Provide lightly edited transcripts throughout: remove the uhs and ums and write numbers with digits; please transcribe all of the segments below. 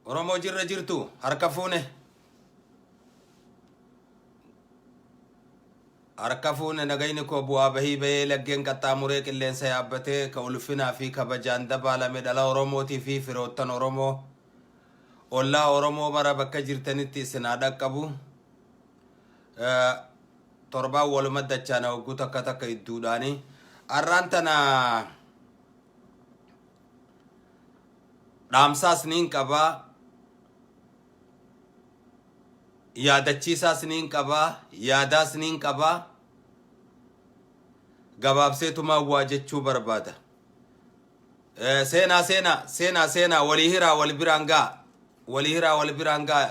Oromoo jirra jirtu harka fuune. Harka fuune nagayni koo bu'aa bahii bahee laggeen qaxxaamuree qilleensa yaabbatee ka ulfinaa fi kabajaan dabaalame dhala Oromootii fi firoottan Oromoo ollaa Oromoo mara bakka jirtanitti isin haa dhaqqabu. Torbaan waluma dachaana hogguu takka takka idduudhaani. Arraan tana dhaamsaas niin qaba. Yaadachiisaas niin qaba. Yaadaas niin qaba. Gabaabseetumaan waa jechuu barbaada. Seenaa seenaa seenaa seenaa walii hiraa wal biraan ga'a. Walii hiraa wal biraan ga'a.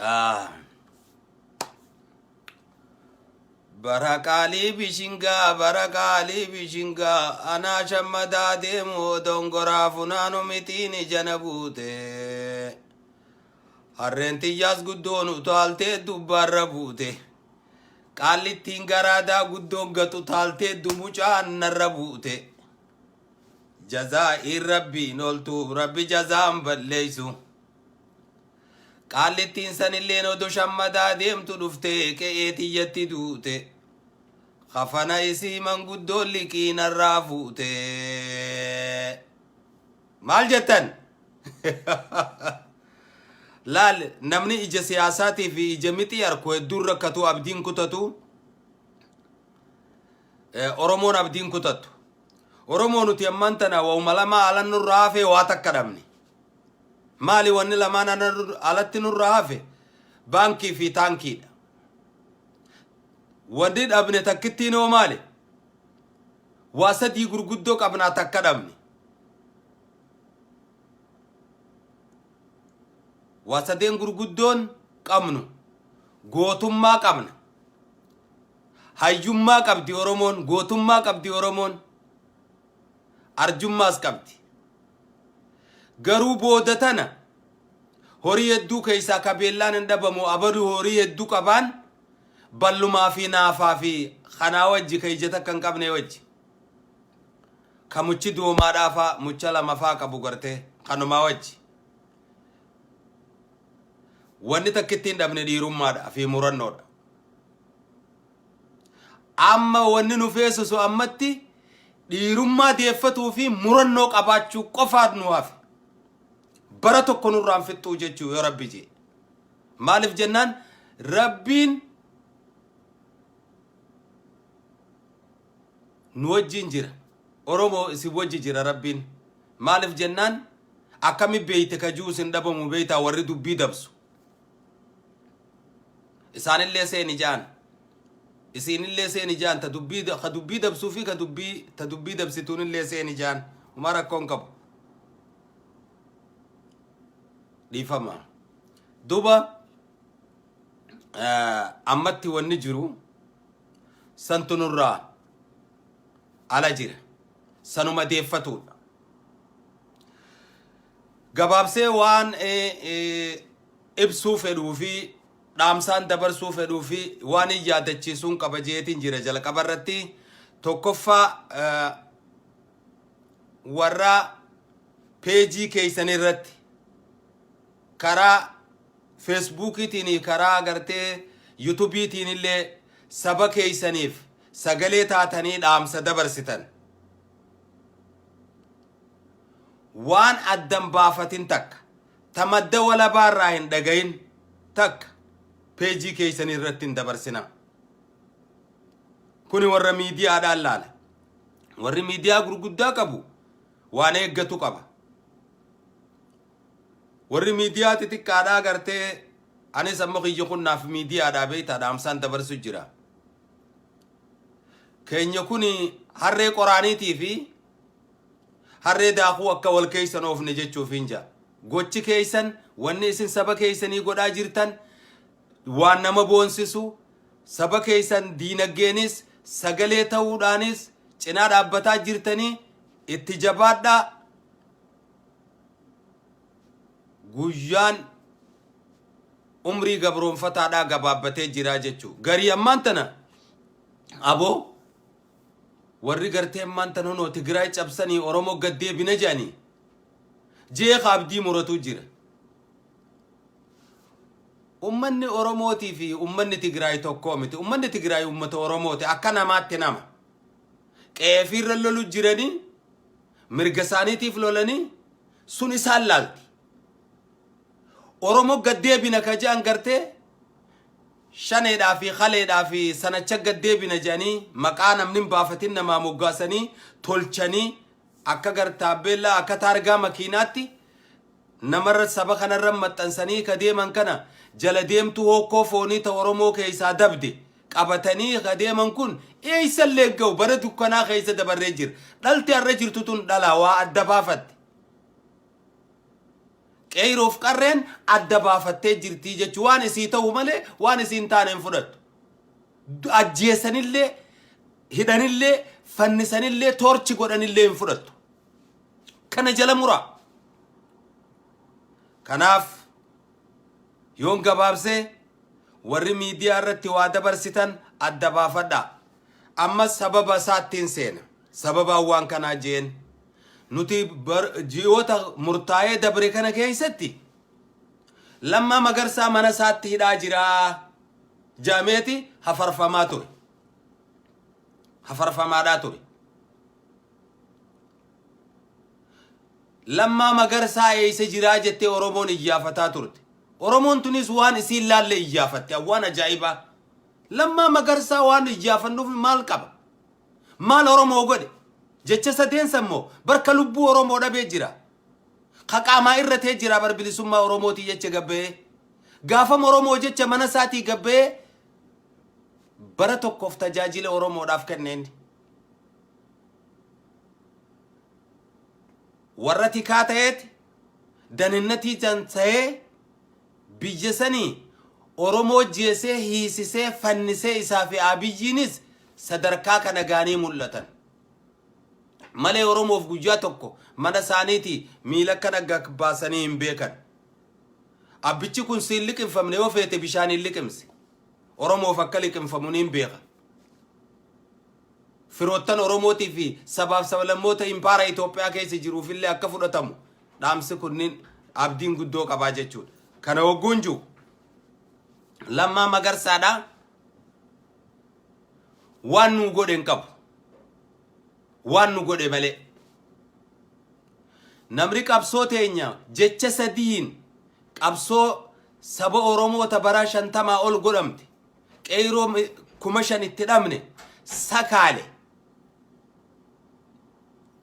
Ah. Bara qaalii bishingaa bara qaalii bishingaa anaa shammadaa deemu dongoraa funaanu mixiin ijana buute. Harreen tiyyaas guddoon utaaltee dubbaarra buute. Qaallittiin garaadaa guddoon gad utaaltee dumucaan narra buute. Jazaa'iin rabbiin oltu rabbi jazaan balleessu. Qaallittiin sanilleen odo shammadaa deemtu dhuftee qe'ee tiyyatti duute. Kafana isii manguddoon liqii narraa fuute. Maal jettan? Laal namni ija siyaasaatii fi ija mixii arku hedduun rakkatu abdiin kutatu. Oromoon abdiin kutattu. Oromoo nuti ammaan tana wauma lamaa alan nurraa hafee waa takka dhabne. Maali wanni lamaan alatti nurraa hafe? Baankii fi taankiidha. Wanni dhabne takkittiin hoo maali? Waa sadii gurguddoo qabnaa takka dhabne. Waa sadeen gurguddoon qabnu gootummaa qabna. Hayyummaa qabdi Oromoon, gootummaa qabdi Oromoon, arjummaas qabdi. Garuu booda tana horii hedduu keessaa ka beellaan hin dhabamu abalu horii hedduu qabaan ballumaa fi naafaa fi kanaa wajji ka ija takka hin qabne wajji. Ka muchi doomaadhaa faa mucha lama faa qabu gartee kanumaa wajji. Wanni takka ittiin dhabne dhiirummaadha fi murannoodha. Amma wanni nu feesisu ammatti dhiirummaa deeffatuu fi murannoo qabaachuu qofaat nu hafe. Bara tokko nurraan fixxuu jechuu yoo rabbi jee. Maaliif jennaan rabbiin nu wajjin jira. Oromoo isin wajji jira rabbiin. Maaliif jennaan akkami beeyte ka jiru isin dhabamu beeytaa warri dubbii dabsu. Isaanillee seeni ja'an. Isiinillee seeni ja'an ta dubbii ka dubbii dabsuu fi ka dubbii ta dubbii dabsituunillee seeni ja'an. Homaa rakkoon qabu. Dhiifama. Duuba ammatti wanni jiru santu nurraa ala jira. Sanuma deeffatuudha. Gabaabsee waan ibsuu fedhuu fi dhaamsaan dabarsuu fedhuu fi waan hin yaadachiisuun qaba jeetiin jira jalqaba irratti tokkoffaa warra peejii keessan irratti karaa feesbuukiitiin karaa gartee yuutuubiitiin illee saba keessaniif sagalee taatanii dhaamsa dabarsitan. Waan addan baafatin takka ta madda walabaa irraa hin dhagayin takka peejii keessanii irratti hin dabarsinaa. Kuni warra miidiyaadhaan laala. Warri miidiyaa gurguddaa qabu waan eeggatu qaba. Warri miidiyaa xixiqqaadhaa gartee anis amma kiyya kun naaf miidiyaadhaa beektaa dhaamsaan dabarsu jira. Keenya kuni harree qoraaniitii fi harree daakuu akka wal keessan oofne jechuuf hin jaa. Gochi keessan wanni isin saba keessanii godhaa jirtan waan nama boonsisu saba keessan diinaggeenis sagalee ta'uudhaanis cinaa dhaabbataa jirtanii itti jabaadhaa. Guyyaan umrii gabroonfataadhaa gabaabbatee jiraa jechuu. Garii ammaan tana aboo Warri gartee ammaan tan hunoo Tigraay cabsanii Oromoo gad deebina jedhanii jeeqa abdii muratu jira. Ummanni Oromootii fi ummanni Tigraay tokkoo miti. Ummanni Tigraay ummata Oromooti. Akka namaatti nama. Qe'eefiirra lolu jiranii mirga isaaniitiif lolanii sun isaan laalti. Oromoo gad deebina ka jedhan gartee shaneedhaa fi kaleedhaa fi sanacha gad deebina jedhanii maqaa namni hin baafatin namaa moggaasanii tolchanii akka gartaabbeellaa akka taargaa makiinaatti namarra saba kanarra maxxansanii ka deeman kana jala deemtuu hookkoo foonii ta Oromoo keessaa dabde qabatanii ka deeman kun eessallee ga'u bara dukkanaa keessa dabarree jira. Dhalti har'a jirtu tun dhala waa adda baafatte. Qeeyroof qarreen adda baafattee jirtii jechuun waan isii ta'u malee waan isii hin taane hin fudhattu. Ajjeesanillee hidhanillee fannisanillee toorchi godhanillee hin fudhattu. Kana jala muraa. Kanaaf yoon gabaabsee warri miidiyaa irratti waa dabarsitan adda baafadhaa. Ammas sababa isaattiin seena. Sababaan waan kanaa jeen nuti ji'oota murtaa'ee dabre kana keessatti Lammaa Magarsaa mana isaatti hidhaa jiraa jaameeti hafarfamaa ture. Hafarfamaadhaa ture. Lammaa Magarsaa eessa jiraa jettee Oromoon iyyaafataa turte. Oromoon tunis waan isiin laalle iyyaafatte waan ajaa'ibaa. Lammaa Magarsaa waan iyyaafannuuf maal qaba? Maal Oromoo godhe? Jecha sadeensa immoo barka lubbuu Oromoo dhabee jira. Ka qaamaa irratee jira bar bilisummaa Oromootii jecha gabba'ee. Gaafam Oromoo jecha mana isaatii gabba'ee bara tokkoof tajaajila Oromoodhaaf kenneen. Warra tikaa ta'eeti daninnatii tan ta'ee biyya sanii Oromoo jeesee hiisisee fannisee isaa fi Abiyyiinis sadarkaa kana gaanii mul'atan. Malee Oromoof guyyaa tokko mana isaaniitii miila kana baasanii hin beekan. Abbichi kun siin liqimfamne yoo feete bishaaniin liqimse. Oromoof akka liqimfamu niin beeka. Firoottan Oromootii fi sabaaf sablammoota impaara Itoophiyaa keessa jiruufillee akka fudhatamu dhaamsi kunniin abdiin guddoo qabaa jechuudha. Kana hogguun jiru Lammaa Magarsaadhaa waan nuu godhe hin qabu. Waan nu godhe malee. Namni qabsoo teenya jecha sadiin qabsoo saba Oromoo ta bara 50 ol godhamte qeyroo 5,000 itti dhabne sakaale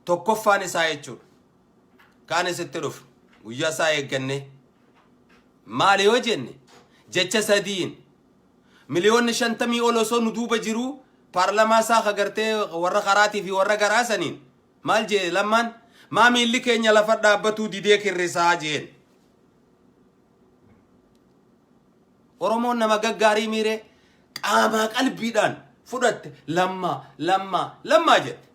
tokkoffaan isaa jechuudha. Kaanis itti dhufu guyyaa isaa eegganne maali yoo jenne jecha sadiin miliyoonni 50 ol osoo nu duuba jiruu paarlamaa isaa kagartee warra karaatii fi warra garaa saniin maal jee Lammaan maa miilli keenya lafa dhaabbatuu didee kirrisaa jeen. Oromoon nama gaggaarii miiree qaamaa qalbiidhaan fudhatte Lammaa Lammaa Lammaa jette.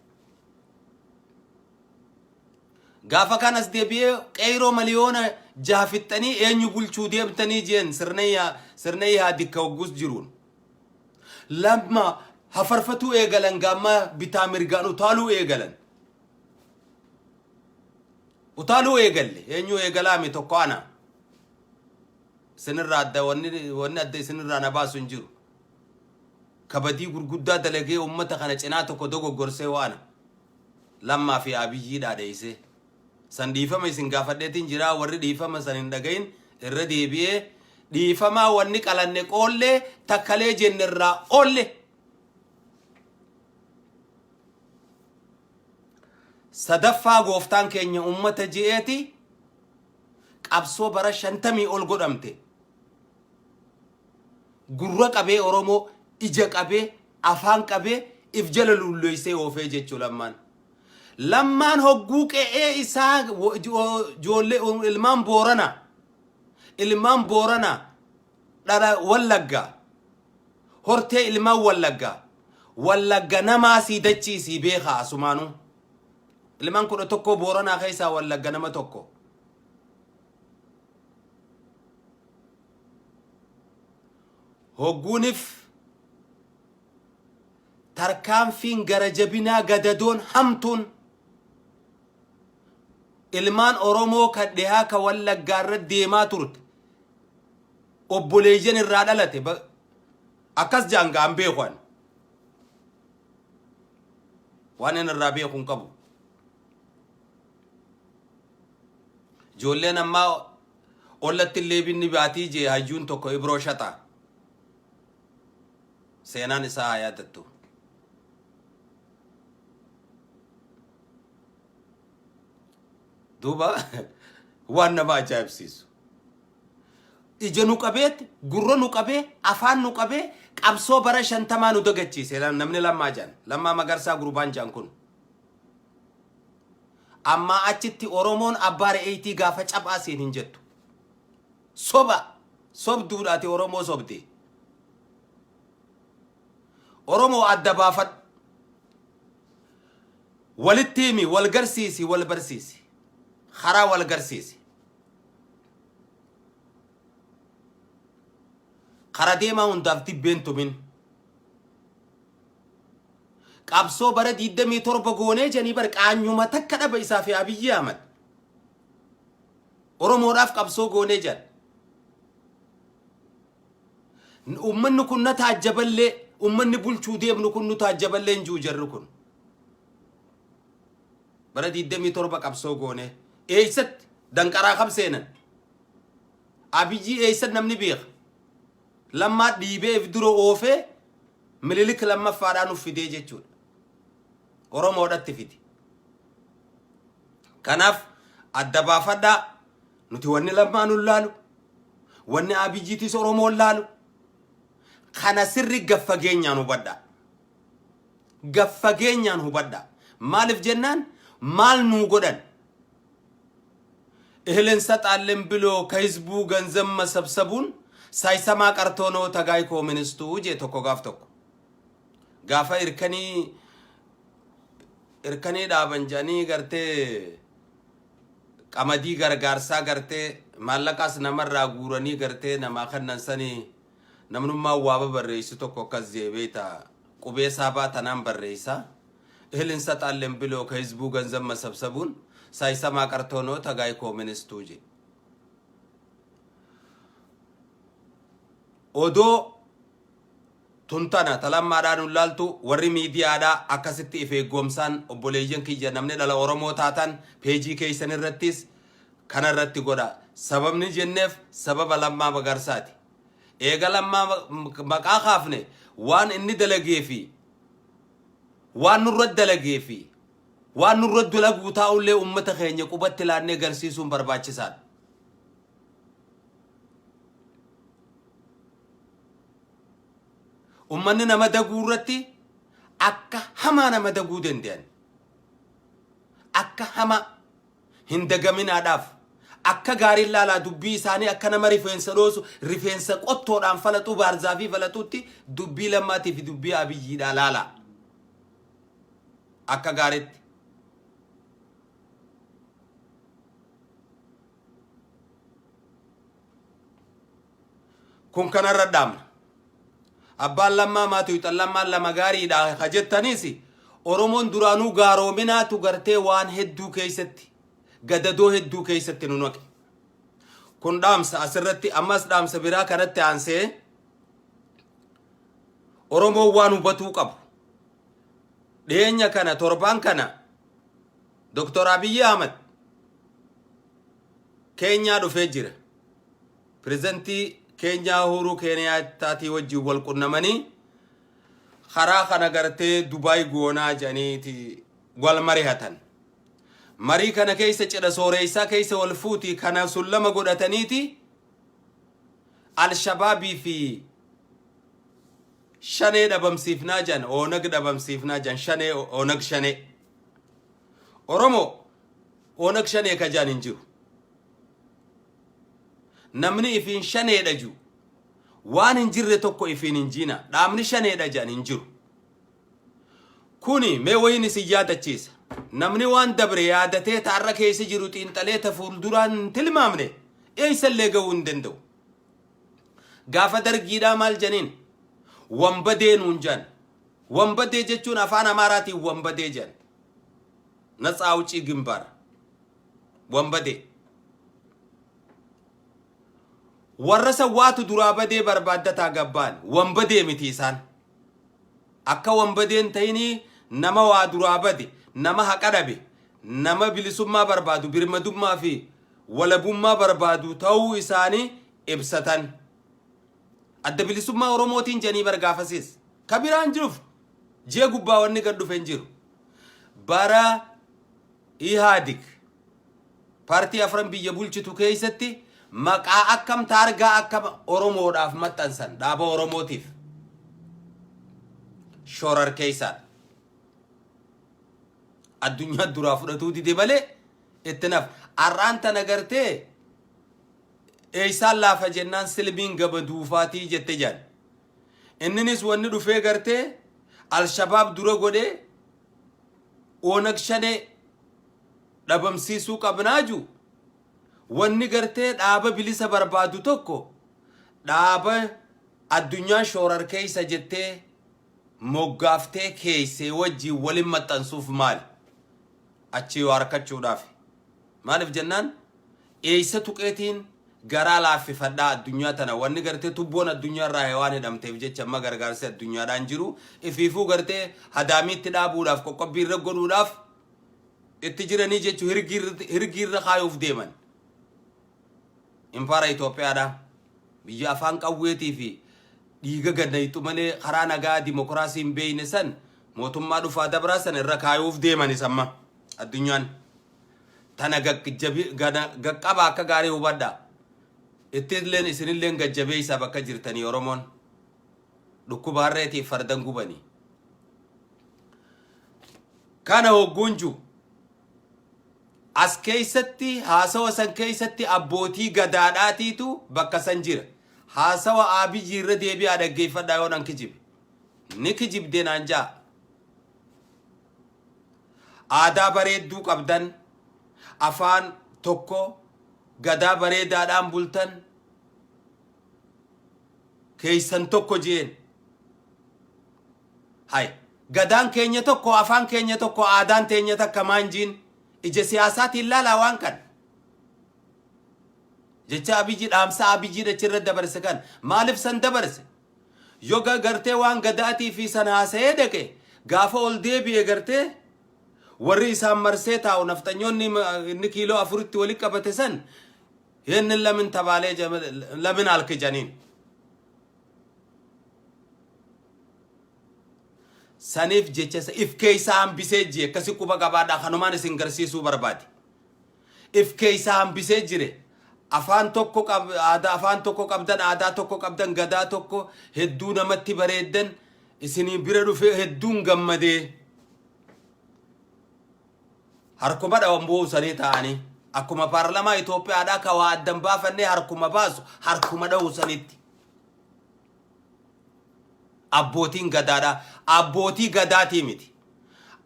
Gaafa kanas deebi'ee qeyroo 6 miliyoona fixxanii eenyu bulchuu deemtanii jeen sirna yaadikka hoggus jiruun. Lamma hafarfatuu eegalan gaamma bitaa mirgaan utaaluu eegalan. Utaaluu eegalle eenyu eegalaame tokko ana. Isinirraa adda wanni adda isinirraa na baasu hin jiru. Kabadii gurguddaa dalagee uummata kana cinaa tokko dogoggorsee waana. Lammaa fi Abiyyii dhaadheessee. San dhiifama isin gaafadheetiin jira warri dhiifama san hin dhagayin irra deebi'ee dhiifamaa wanni qalanne qoollee takkalee jenne irraa oolle. Sadaffaa gooftaan keenya uummata je'eeti qabsoo bara 50 ol godhamte. Gurra qabee Oromoo ija qabee afaan qabee if jala lulleessee oofee jechuu Lammaan. Lammaan hogguu qe'ee isaa ijoollee ilmaan Booranaa ilmaan Booranaa dhala Wallaggaa hortee ilmaan Wallaggaa Wallagga namaa sii dachii sii beekaa asumaanuu ilmaan 11 Booranaa keessaa Wallagga nama tokko. Hogguunif Tarkaanfiin gara jabinaa gadadoon hamtuun ilmaan Oromoo kan dhihaa ka Wallaggaa irra deemaa turte obboleeyyan irraa dhalate akkas jaan ga'an beeku ani. Waan inni irraa beeku hin qabu. Ijoolleen ammaa ollatti illee binni baatii jee hayyuun tokko Ibroo Shaxaa. Seenaan isaa haa yaadattu. Duuba waan nama ajaa'ibsiisu. Ija nu qabeet, gurra nu qabee, afaan nu qabee, qabsoo bara 50 nu dagachiise namni Lammaa jedhan. Lammaa Magarsaa gurbaan jedhan kun. Ammaa achitti Oromoon abbaa re'eetii gaafa caphaa siin hin jettu. Soba! Sobduudha ati Oromoo sobde. Oromoo adda baafadhu. Walitti himi, wal garsiisi, wal barsiisi. Karaa wal garsiisi. Kara deemaa hundaaf dibbeen tumin. Qabsoo bara 27 goonee janii bar qaanyuma takka dhaba isaa fi Abiyyi Ahmad. Oromoodhaaf qabsoo goonee jedhan. Uummanni kun na taajjaballee uummanni bulchuu deemnu kun nu taajjaballee hin jiru jarri kun. Bara 27 qabsoo goonee eessatti danqaraa kam seenan? Abiyyii eessatti namni beeka? Lammaa dhiibee if dura oofee Mililik lammaffaadhaan uf fidee jechuudha. Oromoodhatti fide. Kanaaf adda baafadhaa nuti wanni Lammaa nun laalu wanni Abiyyiitis Oromoon laalu kana sirri gaffageenyaan hubadhaa. Gaffageenyaan hubadhaa. Maaliif jennaan maal nuu godhan? እህል እንሰጣለን ብሎ ከህዝቡ ገንዘብ መሰብሰቡን ሳይሰማ ቀርቶ ነው ተጋይ ኮሚኒስቱ jee tokko gaaf tokko gaafa irkanii irkanii dhaaban jedhanii gartee qamadii gargaarsaa gartee maallaqaas namarraa guuranii gartee namaa kennan sanii namnummaan waa babarreessu tokko akkas jee beeyta qubee saabaa tanaan barreessa እህል እንሰጣለን ብሎ ከህዝቡ ገንዘብ መሰብሰቡን ሳይሰማ ቀርቶ ነው ተጋይ ኮሚኒስቱ jee. Odoo tun tana ta Lammaadhaa nun laaltu warri miidiyaadhaa akkasitti if eeggoomsaan obboleeyyan kiyya namni dhala Oromoo taatan peejii keessan irrattis kana irratti godha. Sababni jenneef sababa Lammaa Magarsaati. Eega Lammaa maqaa kaafne waan inni dalagee fi waan nurra dalagee fi waan nurra dalaguu taa'ullee uummata keenya qubatti laannee garsiisuun barbaachisaadha. Ummanni nama daguu irratti akka hamaa nama daguu danda'an. Akka hamaa hin dagaminaadhaaf akka gaariin laalaa dubbii isaanii akka nama rifeensa dhoosu rifeensa qottoodhaan falaxuu baarzaafii falaxuutti dubbii Lammaatii fi dubbii Abiyyiidhaa laalaa. Akka gaariitti. Kun kanarra dhaamna. Abbaan Lammaa maatuyxan Lammaan lama gaariidha ka jettaniis Oromoon duraanuu gaaroominaatu gartee waan hedduu keessatti gadadoo hedduu keessatti nu naqe. Kun dhaamsa asirratti ammas dhaamsa biraa kanatti aansee Oromoon waan hubatuu qabu. Dhiyeenya kana torbaan kana Dr. Abiyyi Ahmad Keenyaa dhufee jira. Pirezidantii Keenyaa Uhuruu Keeniyaattaatii wajjin wal qunnamanii karaa kana gartee Dubaay goonaa jedhaniiti wal marihatan. Marii kana keessa cidha sooreessaa keessa wal fuuti kana sun lama godhataniiti Alshabaabii fi Shanee dhabamsiifnaa jedhan Oonag dhabamsiifnaa jedhan Shanee Oonag Shanee. Oromoo Oonag Shanee ka jedhan hin jiru. Namni ifiin shaneedha jiru waan hin jirre tokko ifiin hin jiina dhaabni shaneedha jedhan hin jiru. Kuni mee wayiin isin yaadachiisa. Namni waan dabre yaadatee ta har'a keessa jiru xiinxalee ta fuulduraan hin tilmaamne eessallee ga'uu hin danda'u. Gaafa dargiidhaa maal janiin? Wanbadee nuun jedhan. Wanbadee jechuun afaan Amaaraatiin wanbadee jedhan. ነፃ አውጪ ግንባር wanbadee. Warra san waatu duraa badee barbaaddataa gabbaan wanbadee miti isaan. Akka wanbadeen ta'inii nama waa duraa bade, nama haqa dhabe, nama bilisummaa barbaadu, birmadummaa fi walabummaa barbaadu ta'uu isaanii ibsatan. Adda Bilisummaa Oromootiin jedhanii bar gaafasiis. Ka biraan jiruuf ji'a gubbaa wanni gad dhufe hin jiru. Bara Ihaadig paartii afran biyya bulchitu keessatti maqaa akkam taargaa akkam Oromoodhaaf maxxansan dhaaba Oromootiif shorar keessaadha. Addunyaa duraa fudhatuu dide malee itti naf. Har'aan tana gartee eeysaan laafa jennaan silmiin gaba duufaatii jette jedhan. Inninis wanni dhufee gartee Alshabaab dura godhee Oonag Shanee dhabamsiisuu qabnaa ju. Wanni gartee dhaaba bilisa barbaadu tokko dhaaba addunyaan shoorar keeysa jettee moggaaftee keeysee wajjiin walin maxxansuuf maali? Achii yoo harkachuudhaaf. Maaliif jennaan eeysa tuqeetiin garaa laaffifadhaa addunyaa tana wanni gartee tubboon addunyaa irraa waan hidhamteef jecha amma gargaarsi addunyaadhaan jiru ifiifuu gartee hadaamiitti dhaabuudhaaf qoqqobbii irra godhuudhaaf itti jiranii jechuu hirgii irra kaayuuf deeman. Impaara Itoophiyaadha. Biyya afaan qawweetii fi dhiiga gannayxu malee karaa nagaa dimokiraasii hin beeyne san mootummaa dhufaa dabraa san irra kaayuuf deeman isamma addunyaan. Tana gaqqaba akka gaarii hubadha. Ittilleen isinilleen gajjabeeysa bakka jirtanii Oromoon. Dhukkuba harreetiif fardan gubanii. Kana hogguun jiru as keeysatti haasawa san keeysatti abbootii gadaadhaatiitu bakka san jira. Haasawa Abiyyi irra deebi'aa dhaggeeffadhaa yoo nan kijibe. Ni kijibde naan ja'a. Aadaa bareedduu qabdan, afaan tokko, gadaa bareedaadhaan bultan, keeysan tokko jeen. Hay, gadaan keenya tokko, afaan keenya tokko, aadaan teenya takka maan jiin ija siyaasaatiin laalaa waan kan. Jecha Abiyyi dhaamsa Abiyyi dachirra dabarse kan maaliif san dabarse? Yoo gartee waan gadaatii fi san haasa'ee dhaqe gaafa ol deebi'e gartee warri isaan marsee taa'u nafxanyoonni inni kiiloo afuritti walitti qabate san ይህንን ለምን ተባለ ለምን አልክ ጀኒን saniif jecha isa if keeysaa hambisee jire akkasi quba qabaadhaa kanumaan isin garsiisuu barbaade if keeysaa hambisee jire afaan tokko qab aadaa afaan tokko qabdan aadaa tokko qabdan gadaa tokko hedduu namatti bareeddan isinii bira dhufee hedduun gammadee Harkuma dhawan buusanii taa'anii akkuma paarlamaa Itoophiyaadhaa ka waa addan baafannee harkuma baasu harkuma dha'u sanitti. Abbootiin gadaadhaa abbootii gadaatii miti.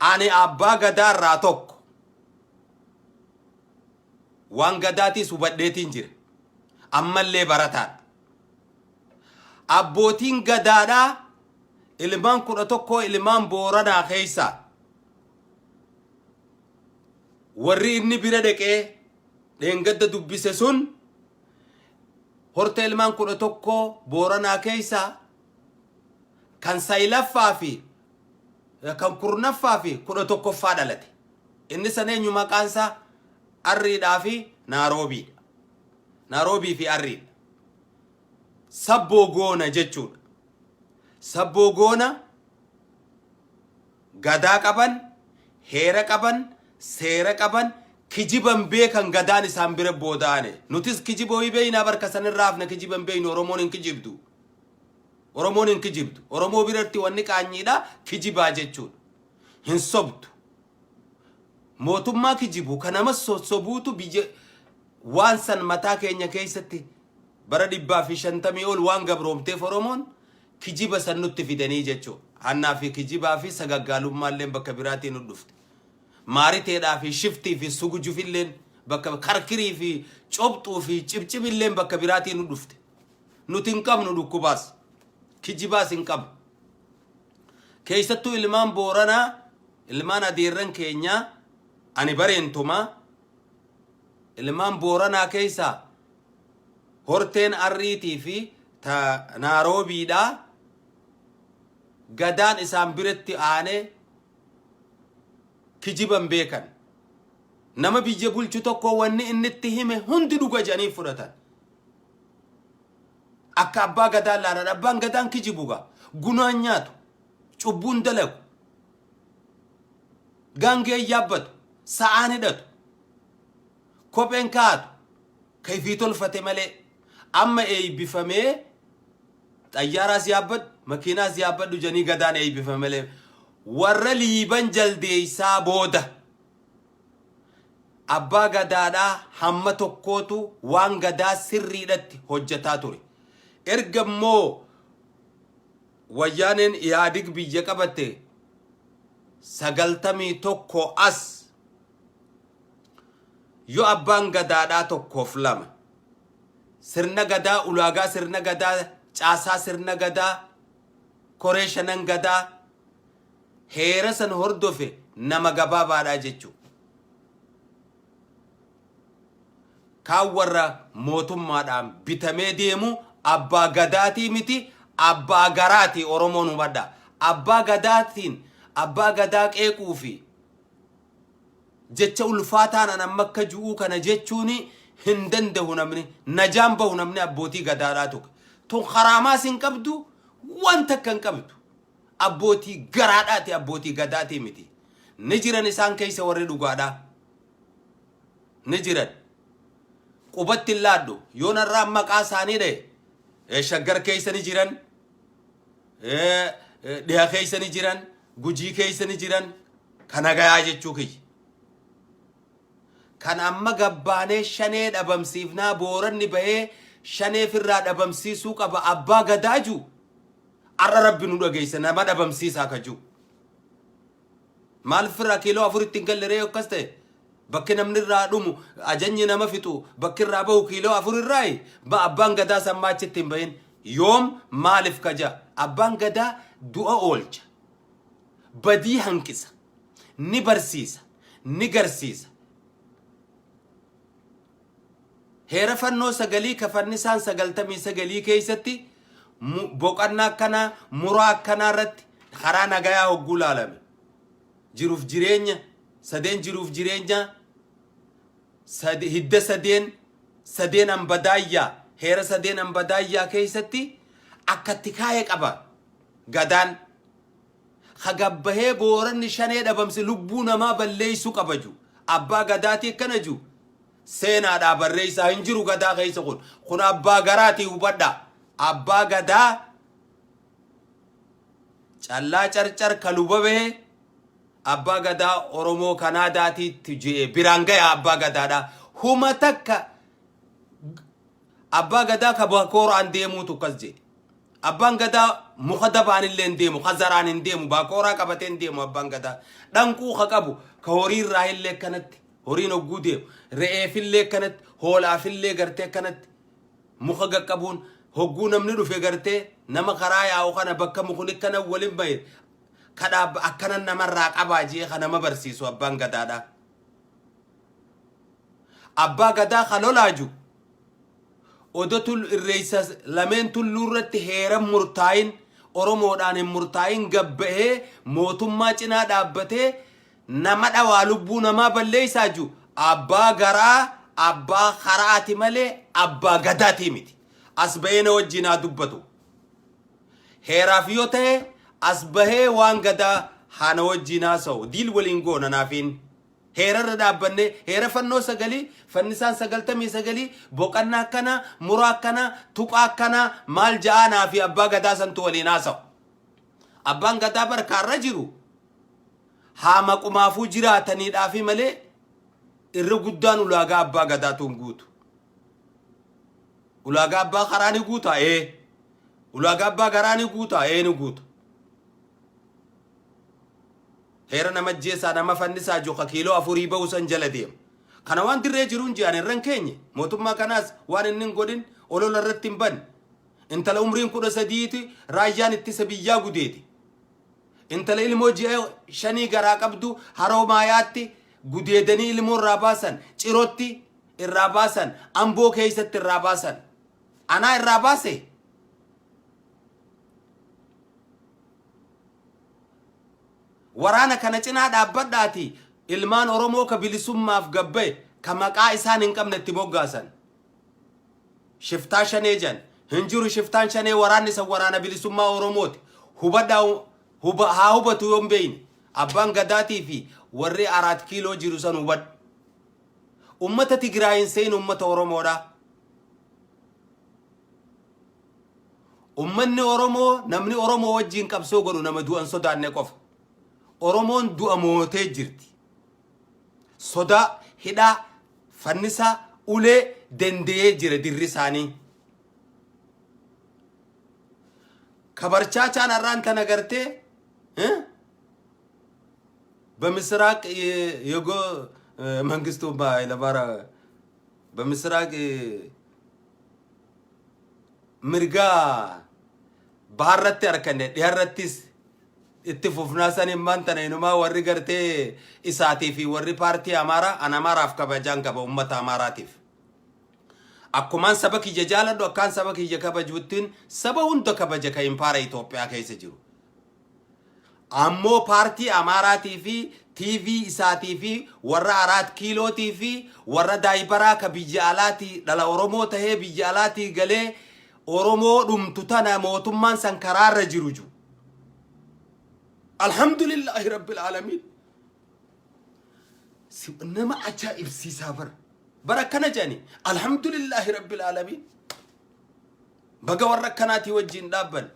Ani abbaa gadaa irraa tokko. Waan gadaatiis hubadheetiin jira. Ammallee barataadha. Abbootiin gadaadhaa ilmaan 11 ilmaan Booranaa keessaa warri inni bira dhaqee dheengadda dubbise sun hortee ilmaan 11 Booranaa keessaa kan saylaffaa fi kan kurnaffaa fi 11ffaa dhalate. Inni san eenyu maqaan isaa Arriidhaa fi Naaroobiidha. Naaroobii fi Arriidha. Sabboo goona jechuudha. Sabboo goona gadaa qaban, heera qaban, seera qaban, kijiban beekan gadaan isaan bira booda'ane. Nutis kijiba hoyi beeynaa barka sanirraa hafne kijiban beeynu Oromoon hin kijibdu. Oromoon hin kijibdu. Oromoo biratti wanni qaanyiidha kijibaa jechuudha. Hin sobdu. Mootummaa kijibu ka nama sossobuutu biyya waan san mataa keenya keessatti bara 150 ol waan gabroomteef Oromoon kijiba san nutti fidanii jechuudha. Hannaa fi kijibaa fi sagaggaalummaalleen bakka biraatiin nu dhufte. Maariteedhaa fi shiftii fi sugujufilleen bakka karkirii fi cobxuu fi cibcibilleen bakka biraatiin nu dhufte. Nuti hin qabnu dhukkubaas. Kijibaas hin qabnu. Keessattuu ilmaan Booranaa, ilmaan adeerran keenyaa, ani bareentumaa ilmaan Booranaa keessaa horteen Arriitii fi ta Naaroobiidhaa Gadaan isaan biratti aanee kijiban beekan. Nama biyya bulchu tokko wanni inni itti hime hundi dhuga jedhanii fudhatan. Akka abbaa gadaan laalan, abbaan gadaan kijibu gaa. Gunaan nyaatu. Cubbuun dalagu. Gaangee yaabbatu. Sa'aan hidhatu. Kopheen kaa'atu. Ka ifii tolfate malee. Amma eeybifamee xayyaaraas yaabbadhu, makiinaas yaabbadhu janii Gadaan eeybifame malee. Warra Liiban Jaldeeysaa booda abbaa Gadaadhaa hamma tokkootu waan Gadaa sirriidhatti hojjataa ture. Erga immoo Wayyaaneen Ihaadig biyya qabatte 91 as yoo abbaan Gadaadhaa tokkoof lama sirna Gadaa, ulaagaa sirna Gadaa, caasaa sirna Gadaa, koree shanan Gadaa, heera san hordofe nama gabaabaadhaa jechuu. Kaan warra mootummaadhaan bitamee deemu abbaa Gadaatii miti, abbaa garaati. Oromoon hubadha. Abbaa Gadaatiin abbaa Gadaa qeequu fi jecha ulfaataan an amma akka ju'uu kana jechuun hin dandahu. Namni najaan bahu, namni abbootii Gadaadhaa tuqe tun karaamaas hin qabdu, waan takka hin qabdu. Abbootii garaadhaati, abbootii Gadaatii miti. Ni jiran, isaan keessa warri dhugaadhaa ni jiran. Qubatti hin laadhu yoo narraa maqaa isaanii dha'e. Shaggar keessa ni jiran, dhiha keessa ni jiran, Gujii keessa ni jiran. Kana gayaa jechuu kiyya. Kan amma gabbaanee Shanee dhabamsiifnaa, Booranni bahee Shanee firraa dhabamsiisuu qaba abbaa Gadaa jiru, arra Rabbi nu dhageessa, nama dhabamsiisaa ka jiru. Maal firraa kiiloo afuritti hin galle ree? Akkas ta'e bakki namni irraa dhumu, ajanyi nama fixu bakki irraa bahu kiiloo 4 irraayi. Ba abbaan Gadaa sammaa achitti hin bahin yoom maaliif kaja? Abbaan Gadaa du'a oolcha, badii hanqisa, ni barsiisa, ni garsiisa. Heera fannoo sagalii kafannisaan 99 keessatti boqannaa akkanaa, muraa akkanaa irratti karaa nagayaa hogguu laalame, jiruuf jireenya sadeen, jiruuf jireenya hidda sadeen, sadeen ambadaayyaa, heera sadeen ambadaayyaa keessatti akkatti kaa'e qaba. Gadaan hagabbahee Booranni Shanee dhabamse, lubbuu namaa balleessuu qaba ju abbaa Gadaatii akkana ju seenaadhaa barreessaa hin jiru Gadaa keessa. Kun abbaa garaatii hubadha. Abbaa Gadaa callaa Carcar kaluba bahe, abbaa Gadaa Oromoo Kanaadaatiitti je'e biraan gaya. Abbaa Gadaadha huma takka abbaa Gadaa ka bakooraan deemuutu akkas jedhe. Abbaan Gadaa muka dabaan illee hin deemu, ka zaraan hin deemu, bakooraa qabatee hin deemu. Abbaan Gadaa dhanquu ka qabu, ka horii irraa illee akkanatti horiin hogguu deemu, re'eefillee akkanatti, hoolaafillee gartee akkanatti muka qaqqabuun, hogguu namni dhufe gartee nama karaa yaa'u kana bakka mukni akkana waliin bahe kadhaa akkana namarraa qabaa jee ka nama barsiisu abbaan Gadaadha. Abbaa Gadaa ka lolaaju odo tul irreessa lameen tulluu irratti heeran murtaayin, Oromoodhaan hin murtaayin, gabbahee mootummaa cinaa dhaabbatee nama dhawaa, lubbuu namaa balleessaa jiru abbaa garaa, abbaa karaati malee abbaa Gadaatii miti. As bahee na wajjin haa dubbatu. Heeraaf yoo ta'e as bahee waan Gadaa haa na wajjin haasa'u. Diil waliin goona naafiin. Heerarra dhaabbannee, heera fannoo sagalii, fannisaan 99, boqannaa akkanaa, muraa akkanaa, tuqaa akkanaa maal ja'aa, naa fi abbaa Gadaa santu waliin haasa'u. Abbaan Gadaa barkaarra jiru haa maqumaafuu jiraataniidhaafi malee irra guddaan ulaagaa abbaa Gadaatu hin guutu. Ulaagaa abbaa karaa ni guutaa? Ee. Ulaagaa abbaa garaa ni guutaa? Ee, ni guuta. Heera nama ajjeesaa, nama fannisaa jiru ka kiiloo afurii bahu san jala deema. Kana waan dirree jiruun ji'an irra hin keenye. Mootummaa kanaas waan inni hin godhin olola irratti hin banne. Intala umriin 13ti raayyaan ittisa biyyaa gudeeti. Intala ilmoo ji'a shanii garaa qabdu Haroo Maayaatti gudeedanii ilmoo irraa baasan, Cirotti irraa baasan, Amboo keessatti irraa baasan. Anaa irraa baase? Waraana kana cinaa dhaabbadhaati ilmaan Oromoo ka bilisummaaf gabbaye ka maqaa isaan hin qabne itti moggaasan. Shiftaa shanee jan. Hin jiru shiftaan shanee waraanni san waraana bilisummaa Oromooti. Hubadhaa huba, haa hubatu yoo hin beeyne. Abbaan gadaatii fi warri Araat kiiloo jiru san hubadhu. Ummata Tigraay hin seyin ummata Oromoodha. Ummanni Oromoo namni Oromoo wajjin qabsoo godhu nama du'an sodaanne qofa. Oromoon du'a mootee jirti. Sodaa, hidhaa, fannisaa, ulee danda'ee jira dirri isaanii. Kabarchaachaan har'aan tana gartee በምስራቅ የጎ መንግስቱ ኃይለማርያም በምስራቅ mirga baharratti arkanne dhiharrattis itti fufnaa san himmaan tana inumaa warri gartee isaatii fi warri paartii Amaaraa an Amaaraaf kabajaan qaba ummata Amaaraatiif. Akkumaan saba kiyya jaaladhu akkaan saba kiyya kabajuttiin saba hunda kabaja ka impaara Itoophiyaa keessa jiru. Ammoo paartii Amaaraatii fi TV isaatii fi warra Araat Kiilootii fi warra daayibaraa ka biyya alaatii dhala Oromoo tahee biyya alaatii galee Oromoo dhumtu tana mootummaan san karaarra jiru ju. Alhamdulillaahi Rabbil Aalamiin. Nama ajaa'ibsiisaa bara. Bara akkana jedhani Alhamdulillaahi Rabbil Aalamiin. Baga warra akkanaatii wajjin dhaabban.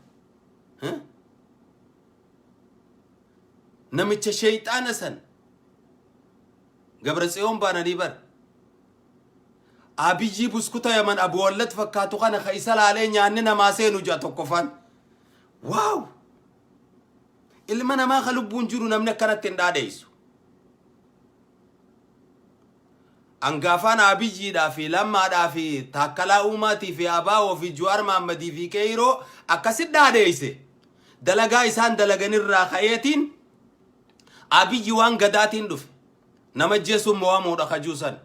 Namicha sheeyxaana san Gabratsiyoon baananii bara. Abiyyii buskuta Yaman Abuwallat fakkaatu kana ka isa laalee nyaanni namaa seenu ja'a tokkofaan. Waaw! Ilma namaa ka lubbuun jiru namni akkanatti hin dhaadheessu. Angaafaan Abiyyiidhaa fi Lammaadhaa fi Taakkalaa Uumaatii fi Abaawoo fi Juwaar Mahammadii fi Qeeyroo akkasit dhaadheesse. Dalagaa isaan dalaganirraa ka'eetiin Abiyyi waan gadaatiin dhufe. Nama ajjeesuun mo'amuudha kajuu san.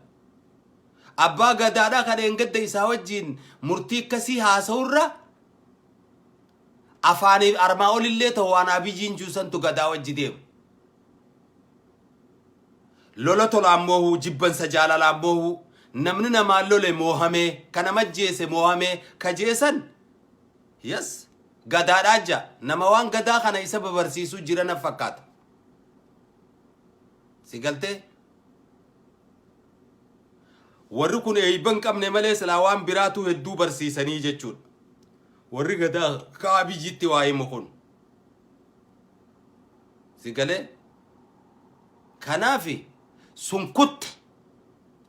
Abbaa gadaadhaa kan dheengadda isaa wajjin murtii akkasii haasa'urra afaaniif armaa olillee ta'u waan Abiyyiin juusantu gadaa wajji deema. Lola tolaan moohuu, jibbansa jaalalaan moohuu, namni namaan lole moohamee, ka nama ajjeese moohamee, ka jeesan yes gadaadhaa ja nama waan gadaa kana isa babarsiisuu jira na fakkaata. Si galtee? Warri kun eeyba hin qabne malee silaa waan biraatu hedduu barsiisanii jechuudha. Warri gadaa ka Abiyyitti waa himu kun. Si galee? Kanaafi sun kutte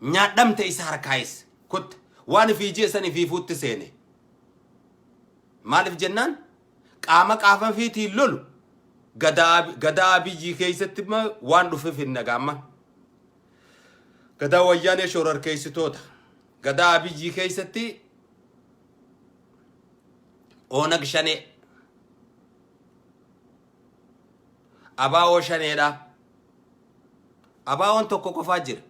nyaadhamte isa harkaayis kutte waan ifii jee san ifiifuutti seene. Maaliif jennaan qaama qaama fiitiin lolu gadaa gadaa Abiyyii keessatti waan dhufe finna gaamma. Gadaa wayyaanee shororkeessitoota. Gadaa Abiyyii keessatti Oonag Shanee. Abaa'oo Shaneedha. Abaa'oon tokko qofaa jira.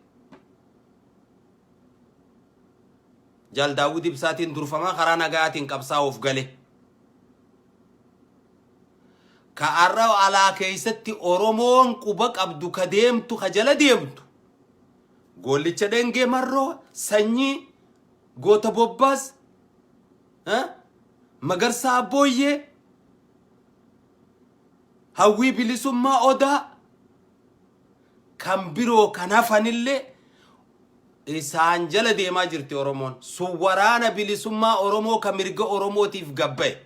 Jaal Daawwid Ibsaatiin durfamaa karaa nagayaatiin qabsaa'uuf gale. Ka arra alaa keessatti Oromoon quba qabdu ka deemtu ka jala deemtu. Goollicha Dhengee Marroo sanyii goota Bobbaas Magarsaa Abbooyyee Hawwii Bilisummaa Odaa kan biroo kan hafanillee isaan jala deemaa jirti Oromoon. Sun waraana bilisummaa Oromoo ka mirga Oromootiif gabbaye.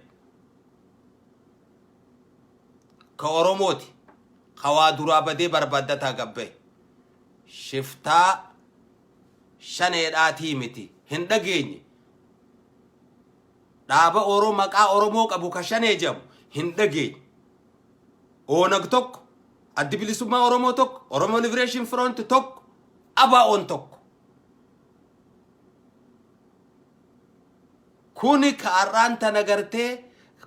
Ka Oromooti. Ka waa duraa badee barbaaddataa gabbaye. Shiftaa shaneedhaatii miti. Hin dhageenye. Dhaaba Oro maqaa Oromoo qabu ka shanee jedhamu hin dhageenye. Oonag tokko, Addi Bilisummaa Oromoo tokko, Oromo Liberation Front tokko, ABO'n tokko. Kuni ka har'aan tana gartee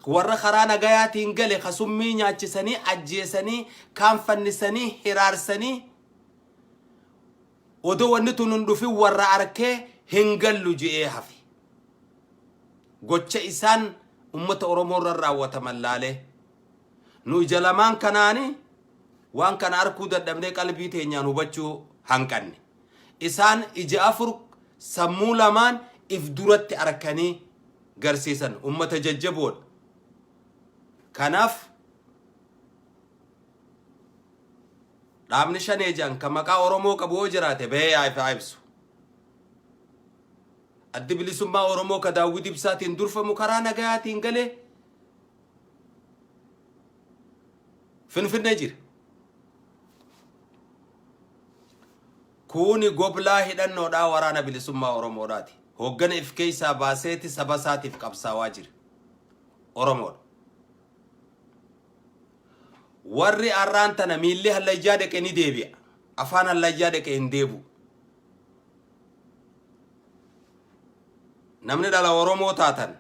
Warra karaa nagayaatiin gale ka summii nyaachisanii ajjeesanii kaan fannisanii hiraarsanii odoo wanni tun hin dhufin warra arkee hin gallu je'ee hafe. Gocha isaan ummata Oromoo irra raawwataman laalee nu ija lamaan kanaani waan kana arkuu dadhabnee qalbii teenyaan hubachuu hanqanne. Isaan ija afur sammuu lamaan if duratti arkanii garsiisan ummata jajjaboodha. Kanaaf dhaabni shanee jedhan kan maqaa Oromoo qabu yoo jiraate bahee haa ibsu. Addi Bilisummaa Oromoo ka Daawwid Ibsaatiin durfamu karaa nagayaatiin galee Finfinnee jira. Kuni goblaa hidhannoodhaa waraana bilisummaa Oromoodhaati. Hooggana if keessaa baaseeti saba isaatiif qabsaawaa jira. Oromoodha. Warri arraan tana miilli hallayyaa dhaqe ni deebi'a. Afaan hallayyaa dhaqe hin deebi'u. Namni dhala Oromoo taatan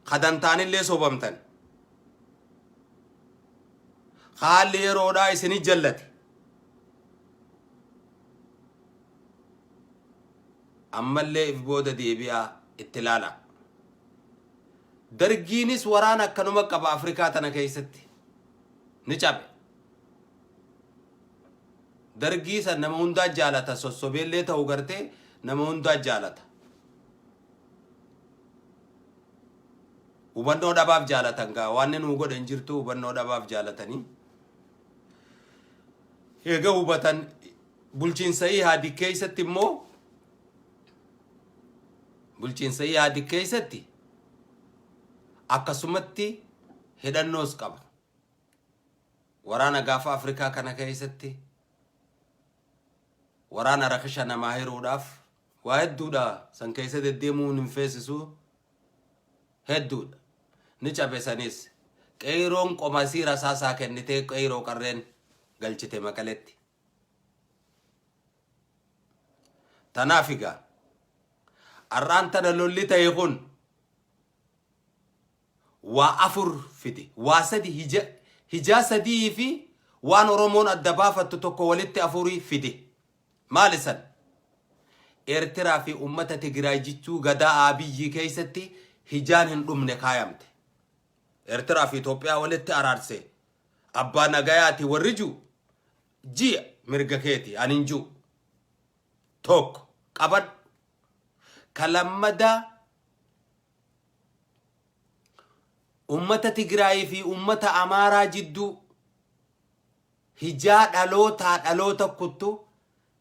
kadantaanillee sobamtan haalli yeroodhaa isini jallate ammallee if booda deebi'aa itti ilaalaa. Dargiinis waraana akkanuma qaba Afrikaa tana keessatti ni cabe. Dargii san nama hundaa jaalata sossobeellee ta'u gartee nama hundaa jaalata. Hubannoo dhabaaf jaalatan gaa waan nu godhe hin jirtu hubannoo dhabaaf jaalatanii. Eega hubatan bulchiinsa Ihaadig keessatti immoo bulchiinsa Ihaadig keessatti akkasumatti hidhannoos qaba. Waraana gaafa Afrikaa kana keessatti waraana rakisha namaa hiruudhaaf waa hedduudha san keessa deddeemuun hin feesisu hedduudha. Ni cabe sanis. Qeeyroon qomasii rasaasaa kennitee qeeyroo qarreen galchite Maqaletti. Tanaaf egaa har'aan tana lolli ta'e kun waa afur fide. Waa sadi hija, hijaa sadii fi waan Oromoon adda baafattu tokko walitti afurii fide. Maali san? Eertiraa fi uummata Tigraay jichuu gadaa Abiyyi keessatti hijaan hin dhumne kaayamte. Eertiraa fi Itoophiyaa walitti araarse. Abbaa nagayaati warri jiru ji'a mirga keeti ani hin jiru. Tokko qabadhu. Ka lammadaa Ummata Tigraayii fi ummata Amaaraa jidduu hijaa dhalootaa dhaloota kuttu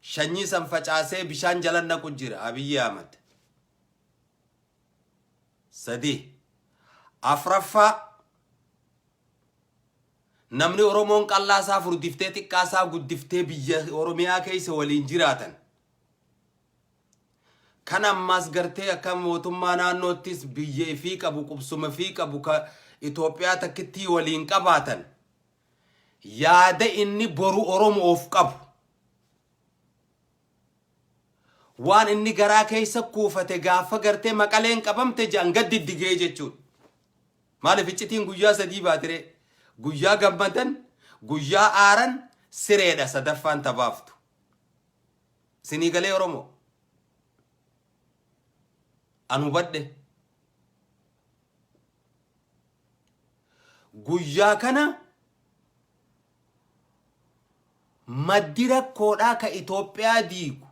shanyii san facaasee bishaan jalan naqu jira Abiyyi Ahmad. Sadii. Afraffaa namni Oromoon qal'aa isaa furdiftee xiqqaa isaa guddiftee biyya Oromiyaa keessa waliin jiraatan. Kan ammaas gartee akka mootummaa naannoottis biyya ifii qabu qubsuma ifii qabu ka Itoophiyaa takkittii waliin qabaatan yaada inni boru Oromoof qabu waan inni garaa keessa kuufate gaafa gartee Maqaleen qabamte jedhan gad diddigee jechuudha. Maaliif iccitiin guyyaa sadii baatiree guyyaa gammadan guyyaa aaran sireedha sadaffaan tabaaftu. Sinii galee Oromoo? An hubadhe. Guyyaa kana maddi rakkoodhaa ka Itoophiyaa diigu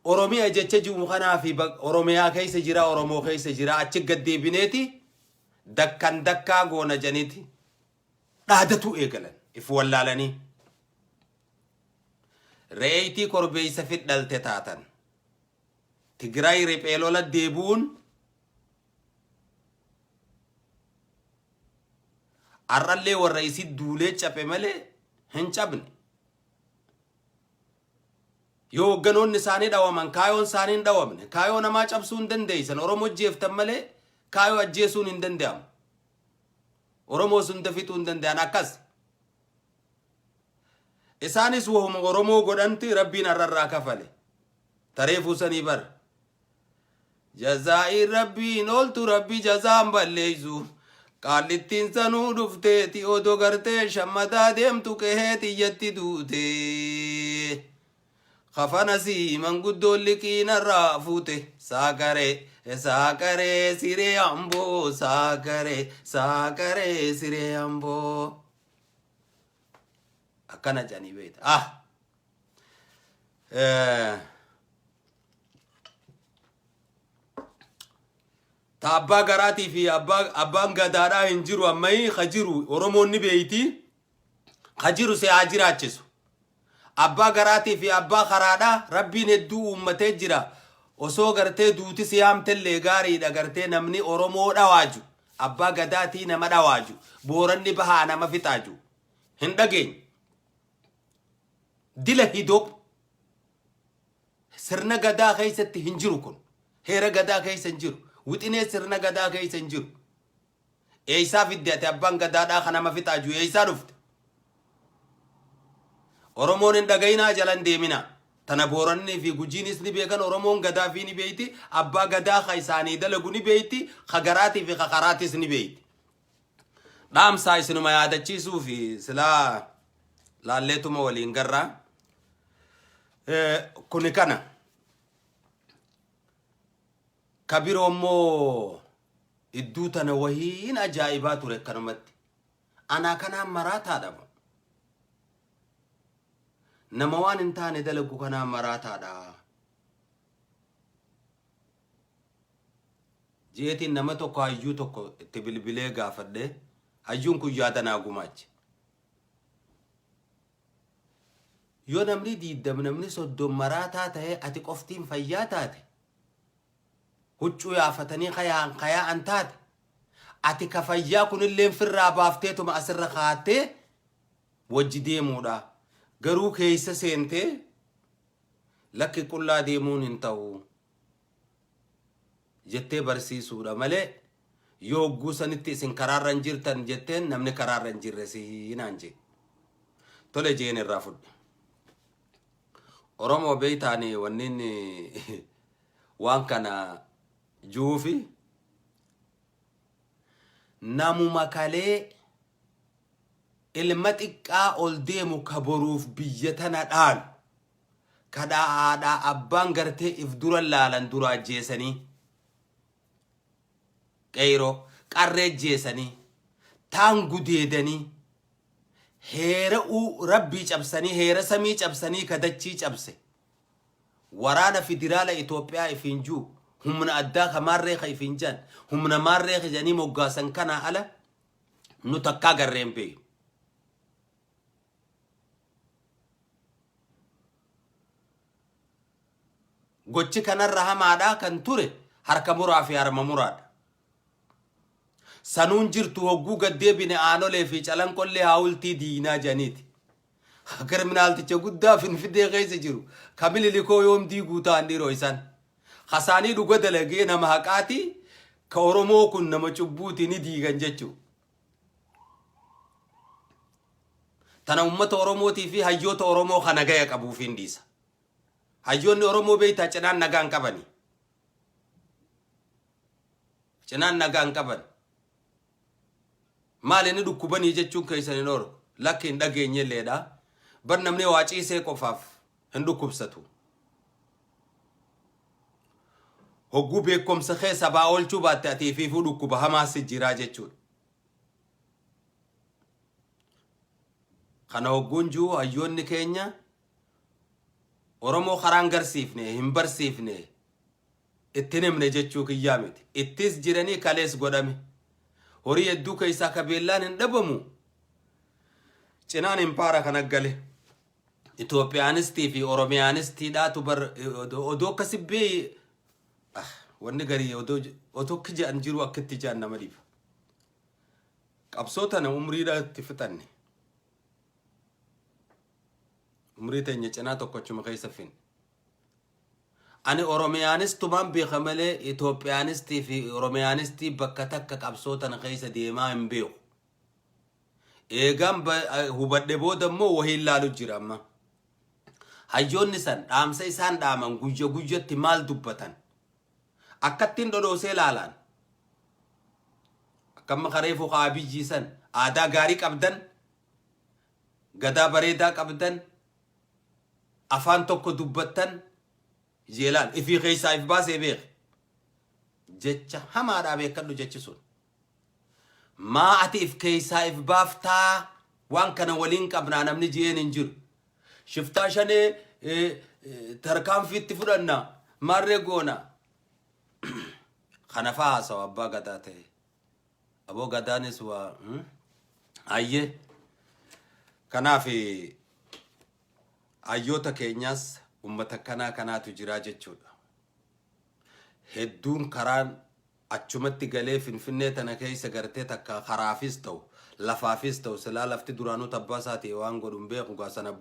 Oromiyaa jecha jiru kanaa fi Oromiyaa keessa jira Oromoo keessa jira achi gad deebineeti dakkan dakkaa goona janiiti dhaadatuu eegalan if wallaalanii. Re'eeytii korbeeysa fit dhalte taatan. Tigraay riphee lola deebi'uun har'allee warra isi duulee caphe malee hin cabne. Yoo hogganoonni isaanii dhawaman kaayoon isaanii hin dhawamne. Kaayoo namaa cabsuu hin dandeessan. Oromoo ajjeeftan malee kaayoo ajjeesuun hin danda'amu. Oromoo hunda fixuu hin danda'an akkas. Isaanis wahuma Oromoo godhanti Rabbiin har'a irraa kafale. Tareefuu sanii bar. Jazaa'iin Rabbiin ooltu Rabbi jazaan balleeysu. Qaallittiin sanuu dhufteeti odoo gartee shammataa deemtu qehee tiyyatti duute. Kafana sii manguddoon liqii narraa fuute. Saaqaree saaqaree siree amboo saaqaree saaqaree siree amboo. Akkana jedhanii beekta. Ah! Ta abbaa garaatii fi abbaan gadaadhaa hin jiru ammayii ka jiru Oromoon ni beeyti. Ka jiru si haa jiraachisu. Abbaa garaatii fi abbaa karaadhaa Rabbiin hedduu uummatee jira. Osoo gartee duuti si yaamtellee gaariidha gartee namni Oromoo dhawaaju. Abbaa gadaatii nama dhawaaju. Booranni bahaa nama fixaaju. Hin dhageenye. Dila hidoo. Sirna gadaa keessatti hin jiru kun. Heera gadaa keessa hin jiru. Wixinee sirna gadaa keessa hin jiru. Eessaa fidde ati abbaan gadaadhaa kan nama fixaa jiru eessaa dhufte? Oromoon hin dhagayinaa jala hin deeminaa. Tana Boorannii fi Gujiinis ni beekan Oromoon gadaa fi ni beeyti abbaa gadaa ka isaanii dalagu ni beeyti ka garaatii fi ka karaatis ni beeyti. Dhaamsaa isinuma yaadachiisuu fi silaa laalleetuma waliin garraa. Kuni kana. Ka biroo immoo idduu tana wahiin ajaa'ibaa ture akkanumatti. Anaa kanaan maraataadha moo? Nama waan hin taane dalagu kanaan maraataadha. Jeetiin nama tokko hayyuu tokko itti bilbilee gaafadhe hayyuun kun yaada naa gumaache. Yoo namni diiddam namni soddom maraataa ta'ee ati qoftiin fayyaa taate huccuu yaafatanii kayaan kayaa'an taate ati ka fayyaa kunilleen firraa baafteetuma asirra kaattee wajji deemuudha. Garuu keessa seentee lakki qullaa deemuun hin ta'u jettee barsiisuudha malee yoo hogguu sanitti isin karaarra hin jirtan jetteen namni karaarra hin jirre siinaan jee. Tole jeen irraa fudhe. Oromoo beeytaani wanniin waan kana juufi namuma kalee ilma xiqqaa ol deemu ka boruuf biyya tana dhaalu kadhaa haadhaa abbaan gartee if dura laalan dura ajjeesanii qeyroo qarree jeesanii taan gudeedanii heera uu rabbii cabsanii heera samii cabsanii ka dachii cabse waraana fidiraala Itoophiyaa ifiin juu humna addaa ka maarree ka ifiin jan humna maarree ka jedhanii moggaasan kanaa ala nu takkaa garreen beeyu. Gochi kanarra hamaadhaa kan ture harka muraa fi harma muraadha. Sanuun jirtu hogguu gad deebine aanolee fi calanqollee haawultii diignaa jedhaniiti. Kirminaalticha guddaa Finfinnee keessa jiru ka mililikoo yoom diiguu ta'an dhiiroo isaan. Kasaanii dhuga dalagee nama haqaati ka Oromoo kun nama cubbuuti ni diigan jechuu. Tana uummata Oromootii fi hayyoota Oromoo ka nagaya qabuuf hin dhiisa. Hayyoonni Oromoo beektaa cinaan nagaa hin qabani. Cinaan nagaa hin qaban. Maal inni dhukkubanii jechuun keessan hin oolu. Lakki hin dhageenye illeedha. Bar namni waa ciisee qofaaf hin dhukkubsatu. Hogguu beekumsa kee sabaa oolchuu baatte ati ifiifuu dhukkuba hamaa si jiraa jechuudha. Kana hogguun jiru hayyoonni keenya Oromoo karaan garsiifne hin barsiifne ittin himne jechuu kiyyaa miti. Ittis jiranii kalees godhame. Horii hedduu keessaa ka beellaan hin dhabamu. Cinaan impaara kana gale. Itoophiyaanistii fi Oromiyanistiidhaatu bar odoo akkasi bee wanni garii odoo odoo akka jedhan jiru akka itti jedhan nama dhiba. Qabsoo tana umriidha itti fixanne. Umrii teenya cinaa tokkochuma keessa finne. Ani Oromiyanistumaan beeka malee Itoophiyaanistii fi Oromiyaanistii bakka takka qabsoo tana keessa deemaa hin beeku. Eegaan hubadhe booda immoo wahiin laalu jira amma. Hayyoonni san dhaamsa isaan dhaaman guyya guyyatti maal dubbatan? Akkattiin dhodhoosee laalaan. Akkamma kareefu kaa Abiyyii san aadaa gaarii qabdan, gadaa bareedaa qabdan, afaan tokko dubbattan jeelaan ifii keessaa if baasee beeke. Jecha hamaadhaa beekadhu jechi sun. Maa ati if keessaa if baaftaa waan kana waliin qabnaa namni ji'een hin jiru. Shiftaa shanee tarkaanfii itti fudhanna maarree goona. Kana faa haasawa abbaa gadaa ta'e. Aboo gadaanis waa ayyee. Kanaaf hayyoota keenyaas ummata kanaa kanaatu jiraa jechuudha. Hedduun karaan achumatti galee Finfinnee tana keessa gartee takka karaafis ta'u lafaafis ta'u silaa lafti duraanuu tabbaa isaa ta'e waan godhu hin beeku gaa sana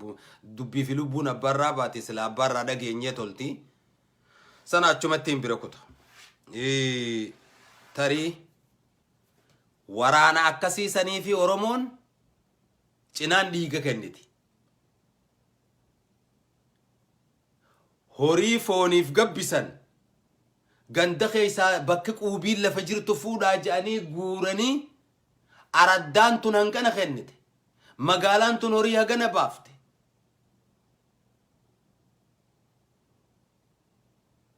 dubbii fi lubbuun abbaarraa baate silaa abbaarraa dhageenyee tolti. Sana achumatti hin bira kuta. Tarii waraana akkasii sanii fi Oromoon cinaan dhiiga kenniti. Horii fooniif gabbisan ganda keessaa bakki quubiin lafa jirtu fuudhaa jedhanii guuranii araddaan tun hangana kennite. Magaalaan tun horii hagana baafte.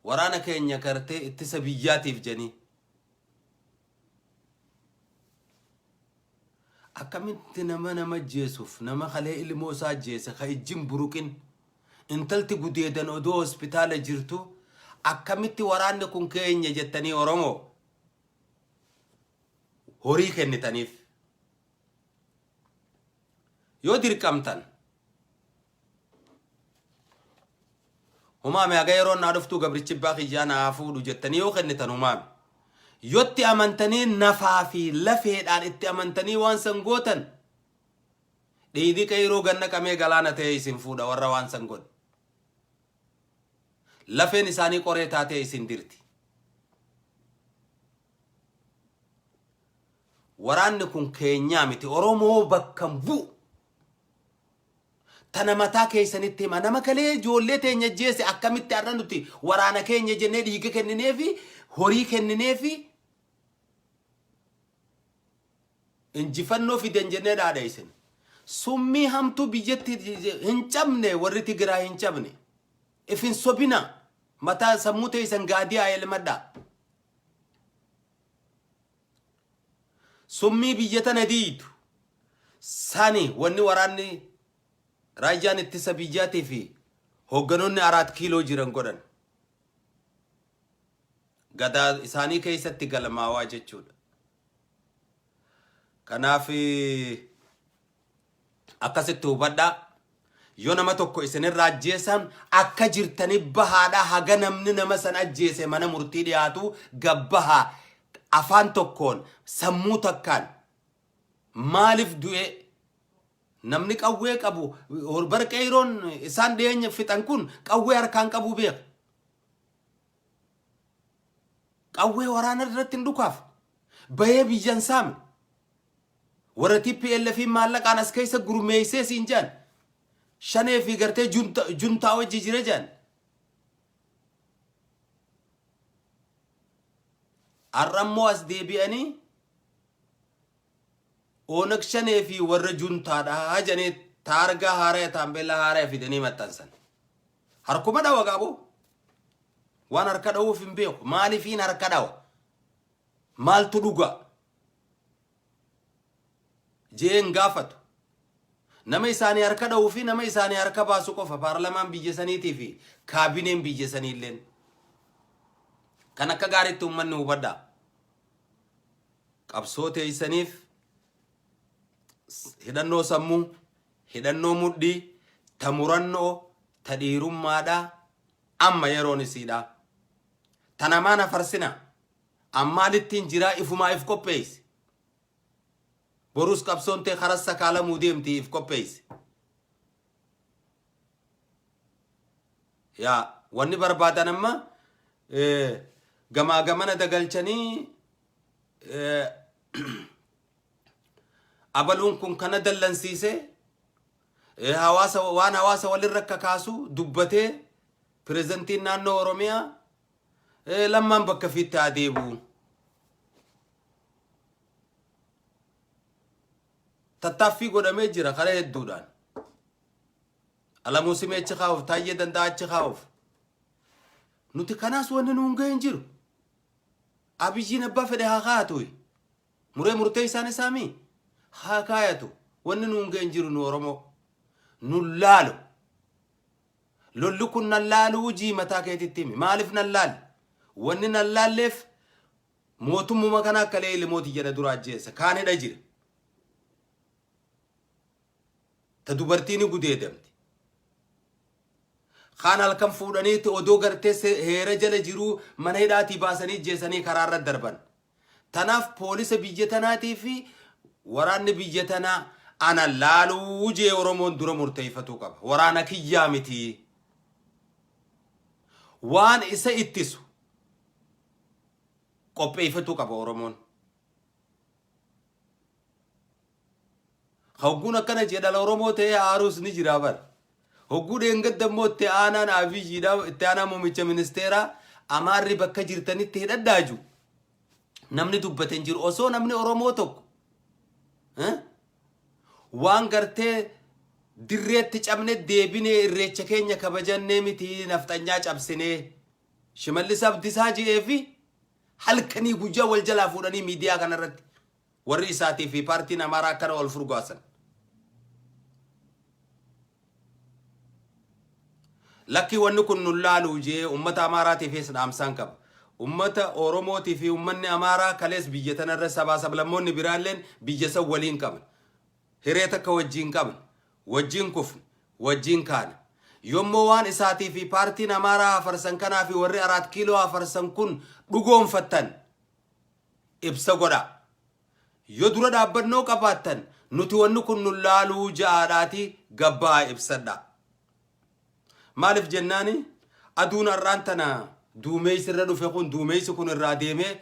Waraana keenya gartee ittisa biyyaatiif jedhanii. Akkamitti nama nama ajjeesuuf nama kalee ilmoo isaa ajjeese ka ijji hin buruqin intalti gudeedan odoo hospitaala jirtu akkamitti waraanni kun keenya jettanii Oromoo horii kennitaniif yoo dirqamtan Humaame haga yeroon naa dhuftuu gabrichi abbaa kiyyaa naa haa fuudhu jettanii yoo kennitan humaame. Yotti amantanii nafaa fi lafeedhaan itti amantanii waan san gootan dhiigni qeyroo ganna qamee galaana ta'ee isin fuudha warra waan san godhe. Lafeen isaanii qoree taatee isin dirti. Waraanni kun keenyaa miti Oromoo bakka hin bu'u. Tana mataa keessanitti hima. Nama kalee ijoollee teenya ajjeese akkamitti har'a nuti waraana keenya jennee dhiiga kennineefi horii kennineefi injifannoo fidan jennee dhaadheessine. Summii hamtuu biyyatti hin cabne warri Tigraay hin cabne. If hin sobina. Mataa sammuu teessan gaadiyaa elmadhaa. Summii biyya tana diidu sani wanni waraanni raayyaan ittisa biyyaatii fi hoogganoonni Araat Kiiloo jiran godhan. Gadaa isaanii keessatti galmaawaa jechuudha. Kanaaf akkasitti hubadhaa. Yoo nama tokko isinirraa ajjeesan akka jirtanii bahaadha haga namni nama san ajjeese mana murtii dhiyaatu gabbahaa afaan tokkoon sammuu takkaan maaliif du'e namni qawwee qabu bar qeeyroon isaan dhiyeenya fixan kun qawwee harkaan qabuu beeka. Qawwee waraana irratti hin dhukaaf bahee biyyan saamne. Warra TPLF maallaqaan as keessa gurmeessee siin jedhan. Shanee fi gartee juntaa wajji jira jedhan. Har'a immoo as deebi'anii Oonag Shanee fi warra juntaadha jedhanii taargaa haaraya taambeellaa haaraya fidanii maxxansan. Harkuma dhawa qabu. Waan harka dhawuuf hin beeku. Maaliifiin harka dhawa? Maaltu dhugaa? Je'ee hin gaafatu. Nama isaanii harka dha'uu fi nama isaanii harka baasu qofa paarlamaan biyya saniitii fi kaabineen biyya saniilleen. Kan akka gaariitti uummanni hubadhaa. Qabsoo teessaniif hidhannoo sammuu, hidhannoo mudhii, ta murannoo, ta dhiirummaadhaa amma yeroon isiidhaa. Ta namaa na farsinaa. An maalittiin jiraa ifumaa if qopheessi. Borus qabsoon tee karas sakaalamuu deemti if qopheessi. Yaa wanni barbaadan amma gamaa gamana dagalchanii abaluun kun kana dallansiise hawaasa waan hawaasa walirra kakaasu dubbatee pirezidantiin naannoo Oromiyaa Lammaan bakka fiitti haa deebi'u. Tattaaffii godhamee jira karaa hedduudhaan. Alamuu Simee achi kaa'uuf, Taayyee Danda'aa achi kaa'uuf. Nuti kanaas wanni nuun ga'e hin jiru. Abiyyiin abbaa fedhe haa kaa'atu. Muree murtee isaan isaamii haa kaayatu. Wanni nuun ga'e hin jiru nu Oromoo. Nun laalu. Lolli kun nan laaluu jii mataa keetitti himi. Maaliif nan laalle? Wanni nan laalleef mootummuma kana akka lee ilmoo tiyya na dura ajjeessa. Kaan hidha jira. Ta dubartii ni gudeedamti. Kaan halkan fuudhaniitti odoo gartee heera jala jiruu mana hidhaatii baasanii jeesanii karaa irra darban. Tanaaf poolisa biyya tanaatii fi waraanni biyya tanaa ana laaluu jee Oromoon dura murteeffatuu qaba. Waraana kiyyaa miti. Waan isa ittisu qopheeffatuu qaba Oromoon. Hogguun akkana jee dhala Oromoo ta'ee aaruus ni jira bara. Hogguu dheengadda immoo itti aanaan Abiyyiidha, itti aanaa muummicha ministeeraa Amaarri bakka jirtanitti hidhadhaa jiru. Namni dubbate hin jiru. Osoo namni Oromoo tokko waan gartee dirreetti cabne deebinee irreecha keenya kabajannee miti nafxanyaa cabsinee Shimallis Abdisaa je'ee fi halkanii guyyaa wal jalaa fuudhanii miidiyaa kanarratti warri isaatii fi paartiin Amaaraa akkana wal furgaasan. Lakkii wanni kun nun laaluu jee ummata Amaaraatiifis dhaamsaan qaba. Ummata Oromootii fi ummanni Amaaraa kalees biyya tanarra sabaa sablammoonni biraalleen biyya san waliin qabna. Hiree takka wajjiin qabna. Wajjiin kufne. Wajjiin kaana. Yommoo waan isaatii fi paartiin Amaaraa hafarsan kanaa fi warri Araat Kiiloo hafarsan kun dhugoomfattan ibsa godhaa. Yo dura dhaabbannoo qabaattan nuti wanni kun nun laaluu ja'aadhaati gabba'aa ibsadhaa. Maaliif jennaani aduun har'aan tana duumeessi irra dhufe kun duumeessi kun irraa deemee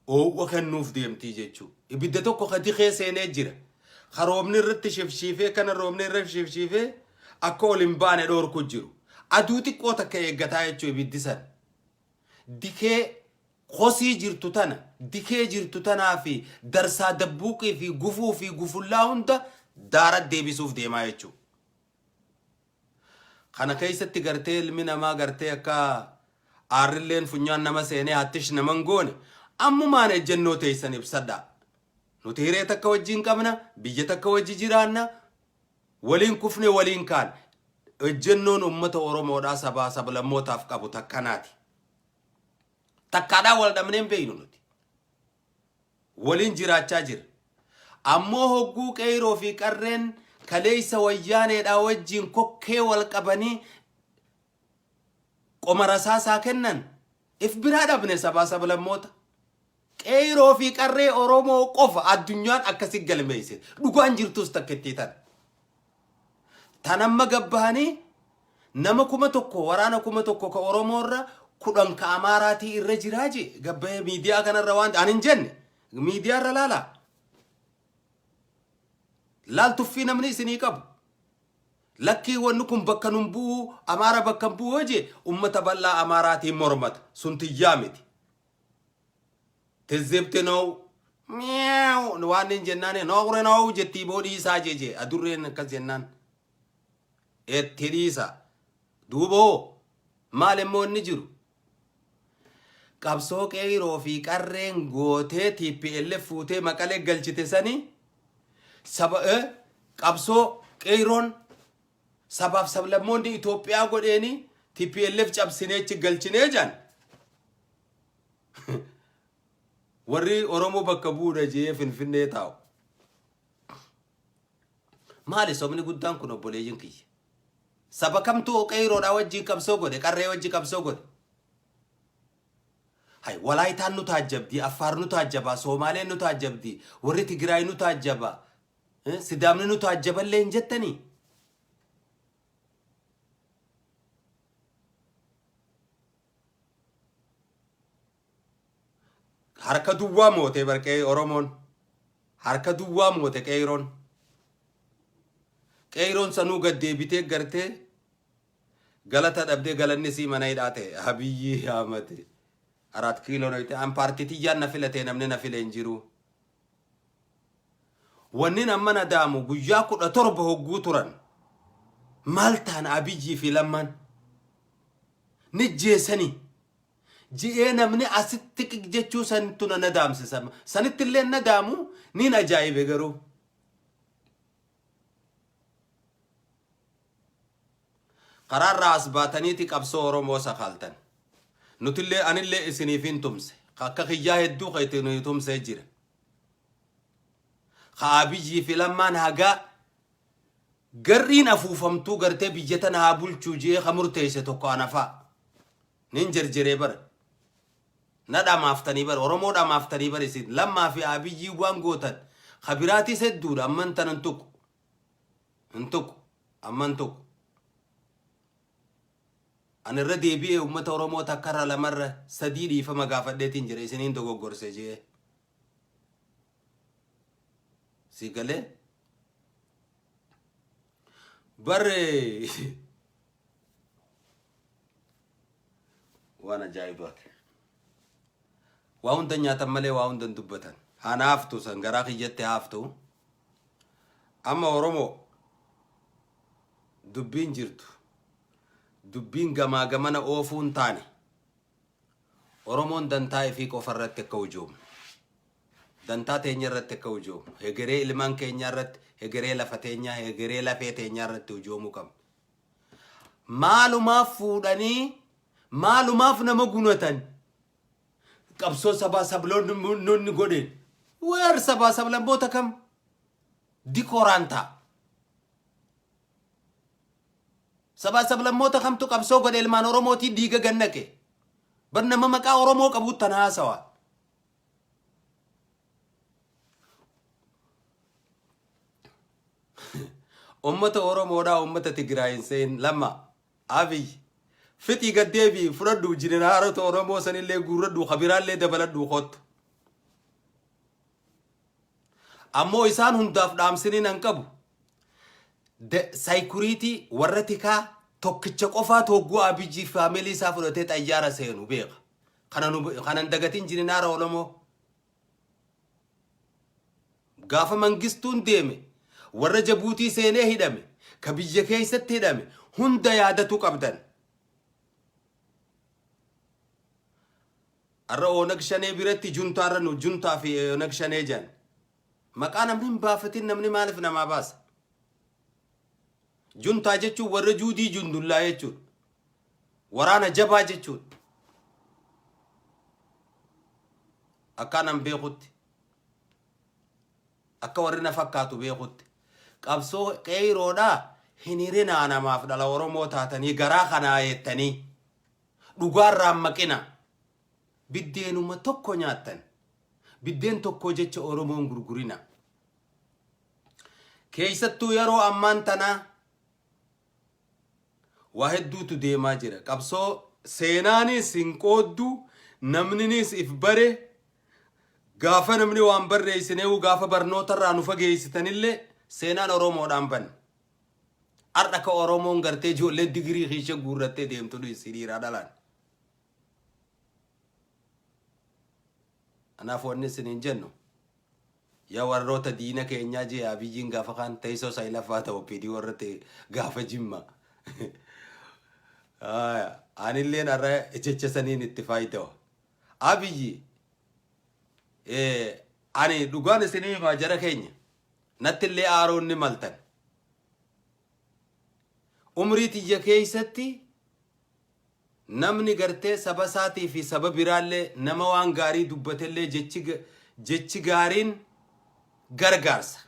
oowwa kennuuf deemtii jechuu. Ibidda tokko ka dikee seenee jira. Ka roobni irratti shifshiifee kana roobni irra shifshiifee akka ol hin baane dhoorku jiru. Aduu xiqqoo takka eeggataa jechuu ibiddi san. Dikee kosii jirtu tana, dikee jirtu tanaa fi darsaa dabbuuqii fi gufuu fi gufullaa hunda daara deebisuuf deemaa jechuudha. Kana keessatti gartee ilmi namaa gartee akka aarrilleen funyaan nama seenee hattish nama hin goone ammumaan ejjennoo teessan ibsadhaa. Nuti hiree takka wajjin qabna, biyya takka wajji jiraanna, waliin kufne waliin kaan. Ejjennoon uummata Oromoodhaa sabaa sablammootaaf qabu takkanaati. Takkaadhaa wal dhabnee hin beeknu nuti. Waliin jiraachaa jira. Ammoo hogguu qeeyroo fi qarreen kaleessa wayyaaneedhaa wajjin kokkee wal qabanii qoma rasaasaa kennan if biraa dhabne sabaa sablammoota. Qeeyroo fi qarree Oromoo qofa addunyaan akkasi galmeesse. Dhugaan jirtus takkittii tana. Tan amma gabbahanii nama 1000 waraana 1000 ka Oromoo irra 10 ka Amaaraatii irra jiraa jee gabbahee miidiyaa kanarra waan ani hin jenne miidiyaa irra laalaa. Laal tuffii namni isinii qabu. Lakkii wanni kun bakka nun bu'uu Amaara bakka hin bu'uu jee ummata bal'aa Amaaraatiin mormata. Sun tiyyaa miti. Tizzibti now miyaw waan hin jennaan noqre now jettii boo dhiisaa jee jee adurreen akkas jennaan itti dhiisa duuba hoo maal immoo inni jiru qabsoo qeeyroo fi qarreen gootee TPLF fuutee maqalee galchite sanii saba qabsoo qeeyroon sabaaf sablammoonni Itoophiyaa godheeni TPLF cabsinee achi galchinee jedhan. Warri Oromoo bakka bu'uudha jee Finfinnee taa'u. Maali sobni guddaan kun obboleeyyin kiyya? Saba kamtu qeeyroodhaa wajjin qabsoo godhe, qarree wajji qabsoo godhe? Hay, Walaayitaan nu taajjabdi, Affaar nu taajjaba, Soomaaleen nu taajjabdi, warri Tigraay nu taajjaba, Sidaamni nu taajjaballee hin jettanii? Harka duwwaa moote bar qe'ee Oromoon. Harka duwwaa moote qeeyroon. Qeeyroon sanuu gad deebitee gartee Galata dhabdee galanni sii mana hidhaa ta'e. Abiyyi Ahmad Araat kiiloo noyte an paartii tiyyaan na filatee namni na file hin jiru. Wanni amma na daamu guyyaa 17 hogguu turan maal ta'an Abiyyii fi Lammaan ni jeesanii ji'ee namni asitti qiq jechuu santu na nadaamsisa. Sanitti illee nadaamu niin ajaa'ibe garuu. Karaarraa as baataniiti qabsoo Oromoo sakaaltan. Nutillee anillee isiniifin tumse. Ka akka kiyyaa hedduu ka itti nuyi tumsee jira. Ka Abiyyii fi Lammaan hagaa garriin afuufamtuu gartee biyya tana haa bulchuu ji'ee ka murteesse tokko ana fa'a. Nin jerjeree bara. Na dhamaaftanii bara. Oromoo dhamaaftanii bara isin. Lammaa fi Abiyyii waan gootan. Ka biraatis hedduudha amman tana hin tuqu. Hin tuqu. Amma hin tuqu. Ani irra deebi'ee uummata Oromoo takkarra lamarra sadii dhiifama gaafadheetiin jira isiniin dogoggorse jee. Si galee? Barre waan ajaa'ibaati. Waa hunda nyaatan malee waa hunda hin dubbatan. Haa naaftu san garaa kiyyatti haaftu. Amma Oromoo dubbiin jirtu dubbiin gamaa gamana oofuu hin taane Oromoon dantaa ifii qofa irratti akka hujoomu dantaa teenya irratti akka hujoomu hegeree ilmaan keenyaa irratti hegeree lafa teenyaa hegeree lafee teenyaa irratti hujoomuu qabna. Maalumaaf fuudhanii maalumaaf nama gunatan qabsoo sabaa sabloonni godheen weer sabaa sablammoota kam dikoraan ta'a. Sabaa sablammoota kamtu qabsoo godhe ilmaan Oromootii dhiiga gannaqe. Bar nama maqaa Oromoo qabuut tan haasawa. Ummata Oromoodhaa ummata Tigraay hin se'in lama Abiy fixii gad deebi'i fudhadhu jeneraalota Oromoo sanillee guurradhu kabiraallee dabaladhu kottu. Ammoo isaan hundaaf dhaamsiniin an qabu saayikuriitii warra tikaa tokkicha qofaa togguu Abiyyi faamilii isaa fudhatee xayyaara seenu beeka. Kana hin dagatin jeneraala Oromoo. Gaafa Mangistuun deeme warra Jabuutii seenee hidhame ka biyya keessatti hidhame hunda yaadatu qabdan. Har'a Oonag Shanee biratti juntaarra nu juntaa fi Oonag Shanee jedhan. Maqaa namni hin baafatin namni maaliif namaa baasa? Juntaa jechuun warra juudii jundullaa jechuudha. Waraana jabaa jechuudha. Akka anan beekutti. Akka warri na fakkaatu beekutti. Qabsoo qeeyroodhaa hin hirinaa namaaf dhala Oromoo taatanii garaa kanaa jettanii dhugaarraan maqina. Biddeenuma tokko nyaattan. Biddeen tokkoo jecha Oromoon gurgurina. Keessattuu yeroo ammaan tanaa waa hedduutu deemaa jira. Qabsoo seenaanis hin qooddu, namninis if bare, gaafa namni waan barreessineewu gaafa barnootarraa nu fageessitanillee seenaan Oromoodhaan banne. Har'a ka Oromoon gartee ijoollee digirii kiisha guurrattee deemtu dhiisi dhiiraa dhalaan. Kanaaf wanni isiniin jennu yaa warroota diina keenyaa jee Abiyyiin gaafa kaan teessoo sayilaffaa ta'u OPDO irratti gaafa jimma. Anilleen har'a jecha saniin itti faayidawa. Abiyyi ani dhugaan isinii himaa jara keenya nattillee aaroon ni maltan. Umrii tiyya keessatti Namni gartee saba isaatii fi saba biraallee nama waan gaarii dubbatellee jechi jechi gaariin gargaarsa.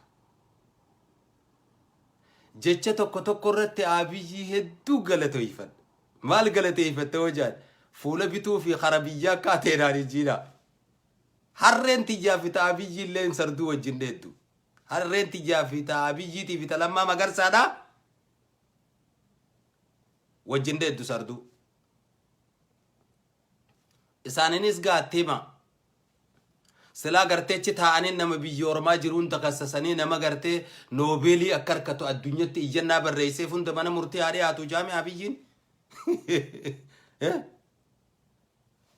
Jecha tokko tokko irratti Abiyyii hedduu galateeffadha. Maal galateeffatte hoo jaan fuula bituu fi kara biyyaa akka ateenaan ijjiidha. Harreen tiyyaa fi ta Abiyyii illee sarduu wajjin dheeddu. Harreen tiyyaa fi ta Abiyyiitii fi ta Lammaa Magarsaadha. Wajjin deeddu sarduu. Isaaninis gaatti hima. Silaa gartee achi taa'anii nama biyya ormaa jiru hunda kassasanii nama gartee noobeelii akka harkatu addunyatti iyyannaa barreesseef hunda mana murtii haa dhiyaatu jaami Abiyyiin.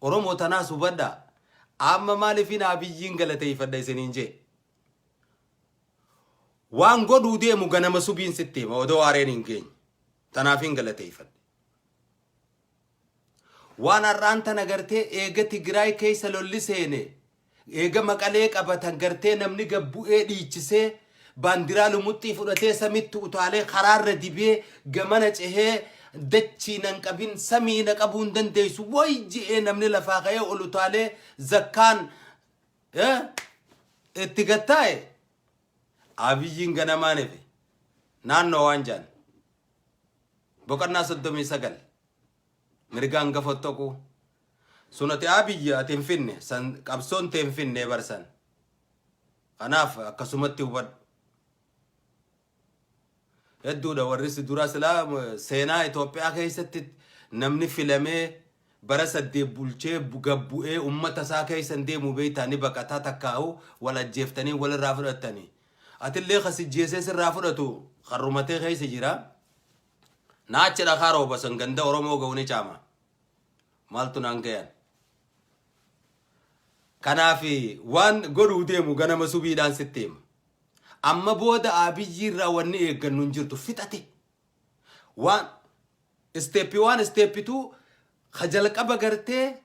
Oromoo tanaas hubadhaa. Amma maaliifin Abiyyiin galateeffadha isiniin jee. Waan godhuu deemu ganama subiin sitti hima odoo waareen hin geenye. Tanaafin galateeffadhe. Waan har'aan tana gartee eega Tigraay keessa lolli seene eega Maqalee qabatan gartee namni gad bu'ee dhiichisee baandiraa lumuxxii fudhatee samitti utaalee karaarra dibee gamana cehee dachii nan qabin samii na qabuu hin dandeessu way je'ee namni lafaa ka'ee ol utaalee zakkaan itti gattaa'e Abiyyiin ganamaan efe naannoo waan jaan boqonnaa 39 mirgaan gafottoquu sun ati Abiyyi ati hin finne san qabsoon tee hin finne barsan kanaaf akkasumatti hubadhu hedduudha warri si dura silaa seenaa Itoophiyaa keessatti namni filamee bara 8 bulchee gabbu'ee ummata isaa keessa hin deemu beektaa ni baqataa takkaa'u wal ajjeeftanii walirraa fudhattanii atillee kasi jeesee sirraa fudhatu karrumatee keessa jira naachi dhakaa rooba san ganda Oromoo ga'u ni caama maaltu naan gayan kanaaf waan godhuu deemu ganama subiidhaan sitti hima. Amma booda Abiyyi irraa wanni eeggannu hin jirtu fixate. Waan step 1 step 2 ka jalqaba gartee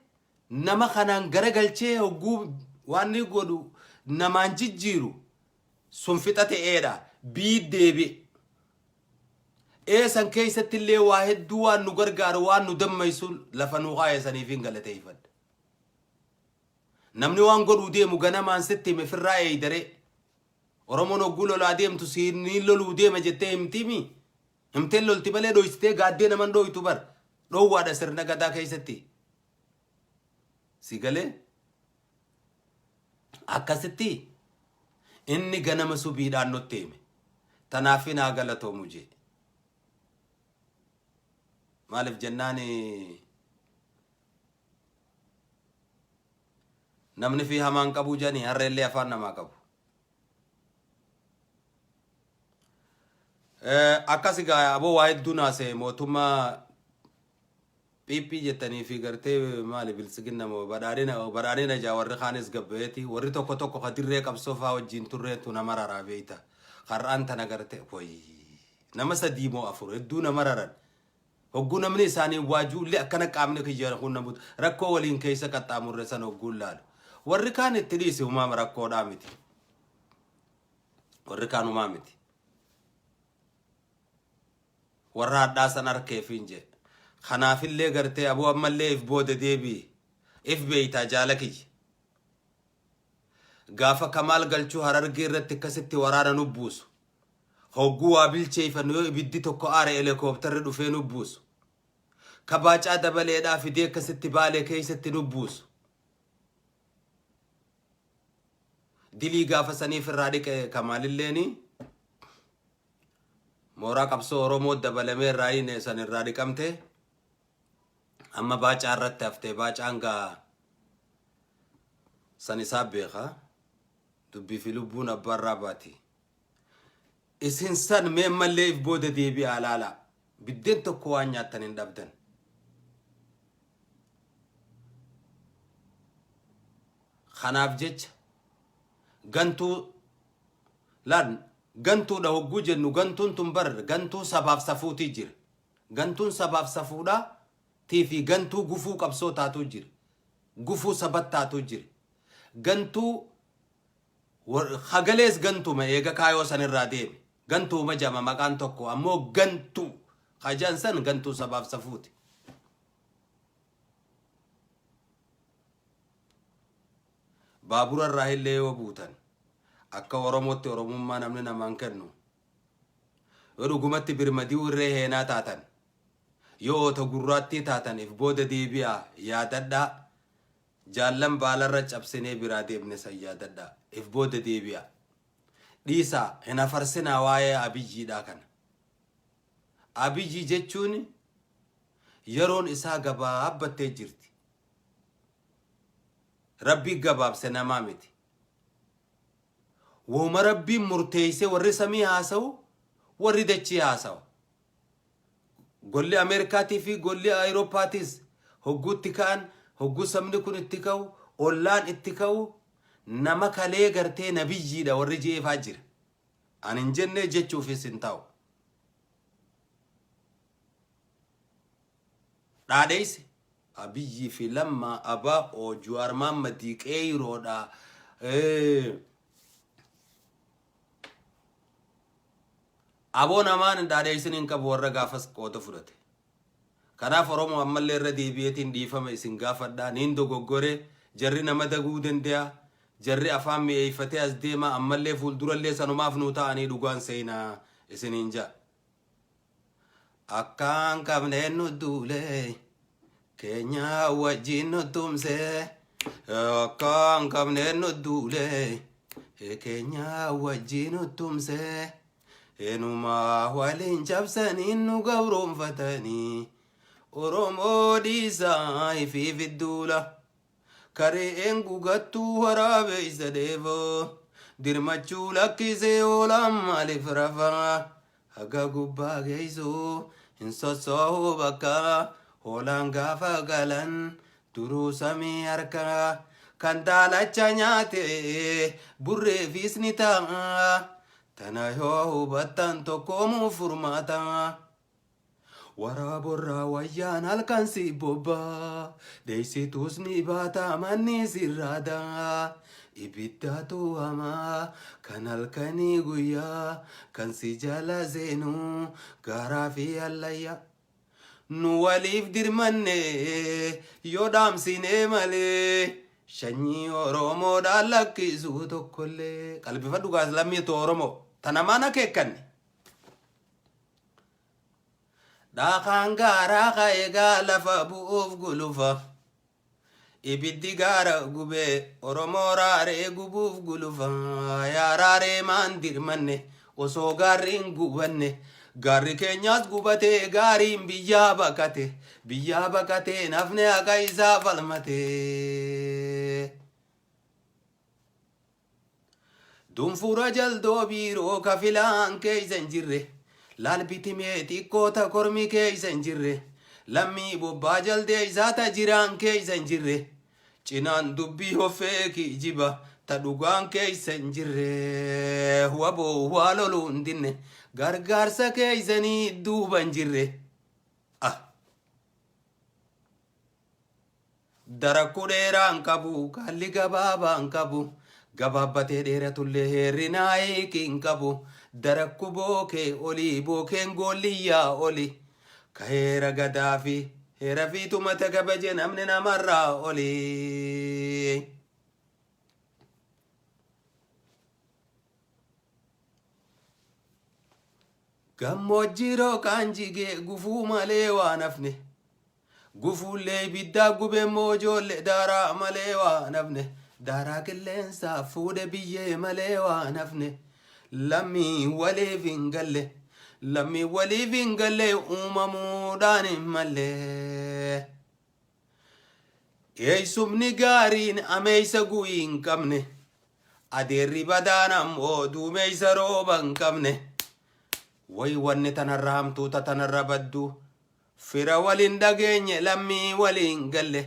nama kanaan garagalchee hogguu waan inni godhu namaan jijjiiru sun fixate eedha. Bii deebi'e. Ee san keessatti illee waa hedduu waan nu gargaaru waan nu dammaysu lafa nu kaa'e saniif hin galateeffadha. Namni waan godhuu deemu ganamaan sitti hime firraa eeydaree. Oromoon hogguu lolaa deemtu siin loluu deema jettee himtiimi. Himteen lolti malee dhoysitee gaaddee naman dhooytu bar. Dhoowwaadha sirna gadaa keessatti. Si galee? Akkasitti inni ganama subiidhaan nutti hime. Tanaaf naa galatoomu jee. Maaliif jennaan namni fi hamaan qabuu jedhanii harreellee afaan namaa qabu. Akkas egaa aboo waa hedduu naase mootummaa PP jettanii fi gartee maali biltsiginna moo badhaadhina badhaadhina jaa warri kaanis gabbayeeti warri tokko tokko ka dirree qabsoo faa wajjin turreetu nama raraa beeyta har'aan tana garte wayi nama sadii moo afur hedduu nama raran. Hogguu namni isaaniin waajuullee akkana qaamni kiyya kun na butu. Rakkoo waliin keessa qaxxaamurre san hogguun laalu. Warri kaan itti dhiisi humaama rakkoodhaa miti. Warri kaan humaa miti. Warra hadhaa san harkeefiin jee. Kanaafillee gartee aboo ammallee if booda deebi'i. If beeytaa jaala kiyya. Gaafa Kamaal Galchuu Harargee irratti akkasitti waraana nu buusu. Hogguu waa bilcheeyfannu yoo ibiddi tokko aare elekooptarri dhufee nu buusu. Ka Baacaa Dabaleedhaa fidee akkasitti Baalee keessatti nu buusu. Dilii gaafa saniif irraa dhiqe Kamaalilleeni mooraa qabsoo Oromoo dabalamee irraa hiine san irraa dhiqamte. Amma Baacaa irratti haftee Baacaan gaa san isaa beeka. Dubbii fi lubbuun abbaa irraa baati. Isin san mee ammallee if booda deebi'aa laalaa. Biddeen tokko waan nyaattan hin dhabdan. Kanaaf jecha gantuu laal gantuudha hogguu jennu gantuun tun bar gantuu sabaaf safuutii jira. Gantuun sabaaf safuudha tii fi gantuu gufuu qabsoo taatuu jira. Gufuu sabat taatuu jira. Gantuu Hagalees gantuma eega kaayoo sanirraa deeme. Gantuuma jama maqaan tokko ammoo gantuu ka jedhan san gantuu sabaaf safuuti. Baabura irraa illee yoo buutan akka Oromootti Oromummaa namni namaan kennu yoo dhugumatti birmadi'uu irree heenaa taatan yoo oota gurraattii taatan if booda deebi'aa yaadadhaa Jaallan baalarra cabsinee biraa deemne san yaadadhaa. If booda deebi'aa. Dhiisaa, hin hafarsinaa waa'ee Abiyyiidhaa kana. Abiyyi jechuun yeroon isaa gabaabbattee jirti. Rabbii gabaabse namaa miti. Wahuma Rabbiin murteessee warri samii haasawu, warri dachii haasawa. Golli Ameerikaatii fi golli Awurooppaatis hogguu itti ka'an, hogguu sabni kun itti ka'u, ollaan itti ka'u, nama kalee gartee nabiyyiidha warri je'eefaa jira. Ani hin jenne jechuufis hin taa'u. Dhaadheeyse Abiyyii fi Lammaa ABO Juwaar Maammadii Qeeyroodha. Aboo namaan hin dhaadheessin hin qabu warra gaafas qooda fudhate. Kanaaf Oromoo ammallee irra deebi'eetiin dhiifama isin gaafadha. Niin dogoggore jarri nama daguu danda'a. Jarri afaan mi'eeffatee as deema ammallee fuuldurallee sanumaaf nuu ta'anii dhugaan seenaa isiniin ja'a. Akkaan qabneen nu duule keenya wajjin nu tumse akkaan qabneen nu duule keenya wajjin nu tumse enumaa waliin cabsanii nu gabroonfatanii Oromoo dhiisaa ifiif duula. Ka re'een gugattuu waraabeysa dheefoo dirmachuu lakkisee hoolaan maaliif rafa haga gubbaa geessu hin sossoohu bakka hoolaan gaafa galan duruu samii harka kan daalacha nyaate burreefis ni ta'a tana yoo hubattan tokkoomuu furmaata. Waraaborraa wayyaan halkan si bobbaa dheessituus ni baata manni sirraada ibiddaatu hamaa kan halkanii guyyaa kan si jala seenu gaaraa fi hallayyaa. Nu waliif dirmanne yoo dhaamsinee malee shanyii Oromoodhaan lakkisuu tokkollee. Qalbifadhu gaas lammii too Oromoo tanamaan akeekkanne. Dhaakaan gaaraa ka'e gaa lafa bu'uuf gulufa. Ibiddi gaara gubee Oromoo raaree gubuuf gulufa. Yaa raaree maan dirmanne osoo gaarri hin gubanne. Gaarri keenyaas gubatee gaariin biyyaa baqate. Biyyaa baqatee nafni haqa isaa falmate. Dunfura jaldoo biiroo ka filaan keeysa hin jirre Laal bitimee xiqqoo ta kormi keeysa hin jirre Lammii bobbaa jaldeeysaa ta jiraan keeysa hin jirre Cinaan dubbii hoffee kiijiba ta dhugaan keeysa hin jirre Waboo waa loluu hin dinne gargaarsa keeysanii duuba hin jirre Ah! Darakku dheeraa hin qabu, kaalli gabaabaa hin qabu. Gabaabbatee dheeratullee heerri naa hiiki hin qabu. Darakku bookee olii, bookeen goolliyyaa oli. Ka heera gadaa fi heera fi tumata kabaje namni namarraa oli. Gammoojjii rooqaan jigee gufuu malee waan hafne. Gufuullee ibiddaa gube immoo ijoollee daaraa malee waan hafne. Daaraa qilleensaa fuudhe biyyee malee waan hafne. Lammii waliif hin galle. Lammii waliif hin galle uumamuudhaan hin malle. Eessumni gaariin ameessa gu'ii hin qabne. Adeerri badaan ammoo duumeessa rooba hin qabne. Way wanni tanarra hamtuu ta tanarra baddu. Fira wal hin dhageenye lammii walii hin galle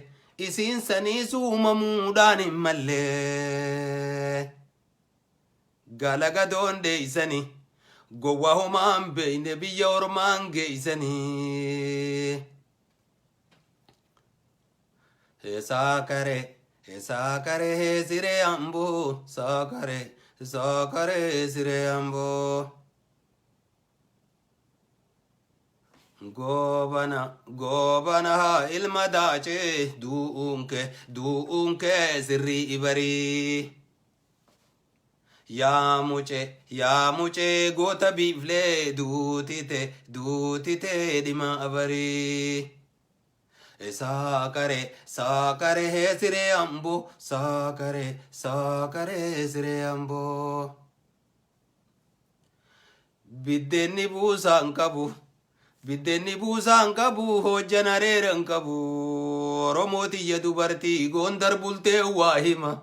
isiin saniis uumamuudhaan hin malle. Gaala gadoon dheeysani gowwaa homaa hin beeyne biyya ormaan geeysanii. Saakare saakare siree amboo saakare saakare siree amboo. Goobana goobana ilma daacee du'uun kee du'uun kee sirrii ibarii. Yaa mucee yaa mucee goota biiflee duutite duutite dhima abarii. Saakare saakare siree amboo saakare saakare siree amboo. Biddeenni buusaa hin qabu. Biddeenni buusaa hin qabu. Hojjan areera hin qabu. Oromoo tiyya dubartii Gondar bultee waa hima.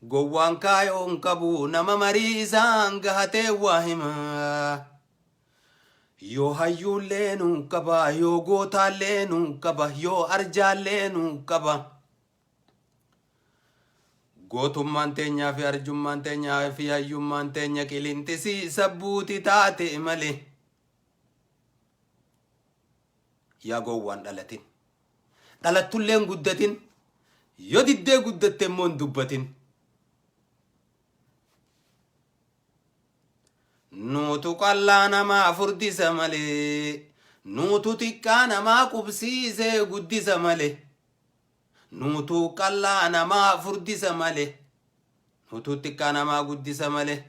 Gowwaan kaayoo hin qabu. Nama marii isaan gahatee waa hima. Yoo hayyuullee nuu qaba, yoo gootaallee nuu qaba, yoo arjaallee nuu qaba. Gootummaan teenyaa fi arjummaan teenyaa fi hayyummaan teenya qilinxisii sabbuuti taate malee. Yaa gowwaan dhalatin. Dhalattullee hin guddatin. Yoo diddee guddatte immoo hin dubbatin. Nuutu qallaa namaa furdisa malee. Nuutu xiqqaa namaa qubsiisee guddisa malee. Nuutu qallaa namaa furdisa malee. Nuutu xiqqaa namaa guddisa malee.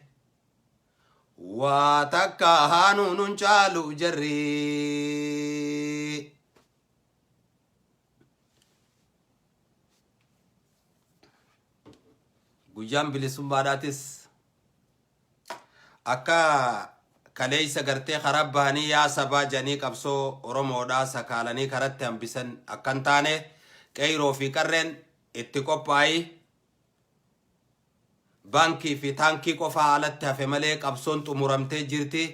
Waa takka haanuu nun caalu jarri. Guyyaan bilisummaadhaatis akka kaleessa gartee karaa bahanii yaa sabaa jedhanii qabsoo Oromoodhaa sakaalanii karatti hambisan akka hin taane qeyroo fi qarreen itti qophaa'i baankii fi taankii qofaa alatti hafe malee qabsoon xumuramtee jirti.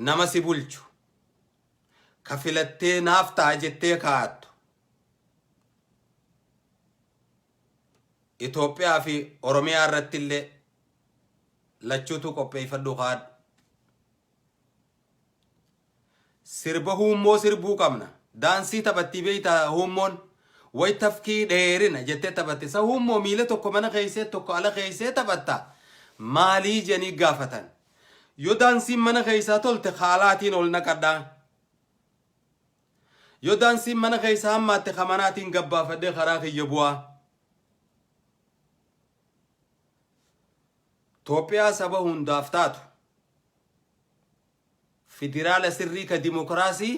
Nama si bulchu ka filattee naaf ta'a jettee kaa'attu Itoophiyaa fi Oromiyaa irratti illee lachuutu qopheeffadhu kaadhu. Sirba huummoo sirbuu qabna. Daansii taphattii beektaa huummoon way tafkii dheerina jettee taphatte. Sa huummoo miila tokko mana keessee tokko ala keessee taphatta. Maalii jedhanii gaafatan. Yoo daansiin mana keessaa tolte haalaatiin ol naqadhaa. Yoo daansiin mana keessaa hammaatte ka manaatiin gabbaafadhee karaa kiyya bu'aa. Toophiyaa saba hundaaf taatu. Federaala sirrii ka dimokiraasii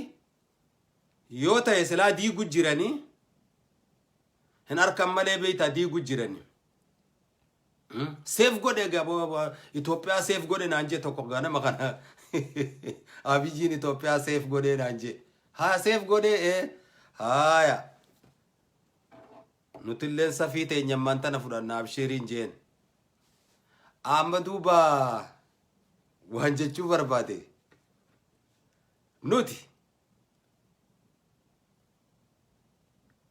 yoo ta'e silaa diigu jiranii hin arkan malee beektaa diigu jiranii. Seef godhe egaa Itoophiyaa seef godhe naan jee tokko ganama kana Abiyyiin Itoophiyaa seef godhee naan jee. Haa seef godhee ee haaya. Nutilleen safii teenyammaan tana fudhanna abshiiriin jeen. Amma duuba waan jechuu barbaade nuti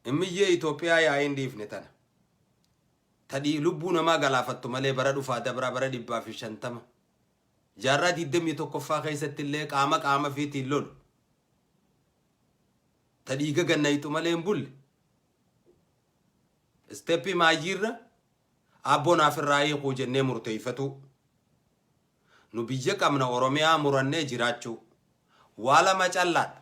immiyyee Itoophiyaa yaa'iin dhiifne tana. Tadhii lubbuu namaa galaafattu malee bara dhufaa dabraa bara 150 jaarraa 21ffaa keessatti illee qaama qaama fiitiin lolu. Ta dhiiga gannayxu malee hin bulle. Isteeppii maayyiirra aabboo naaf irraa hiikuu jennee murteeffatuu. Nu biyya qabna Oromiyaa murannee jiraachuu. Waa lama callaadha.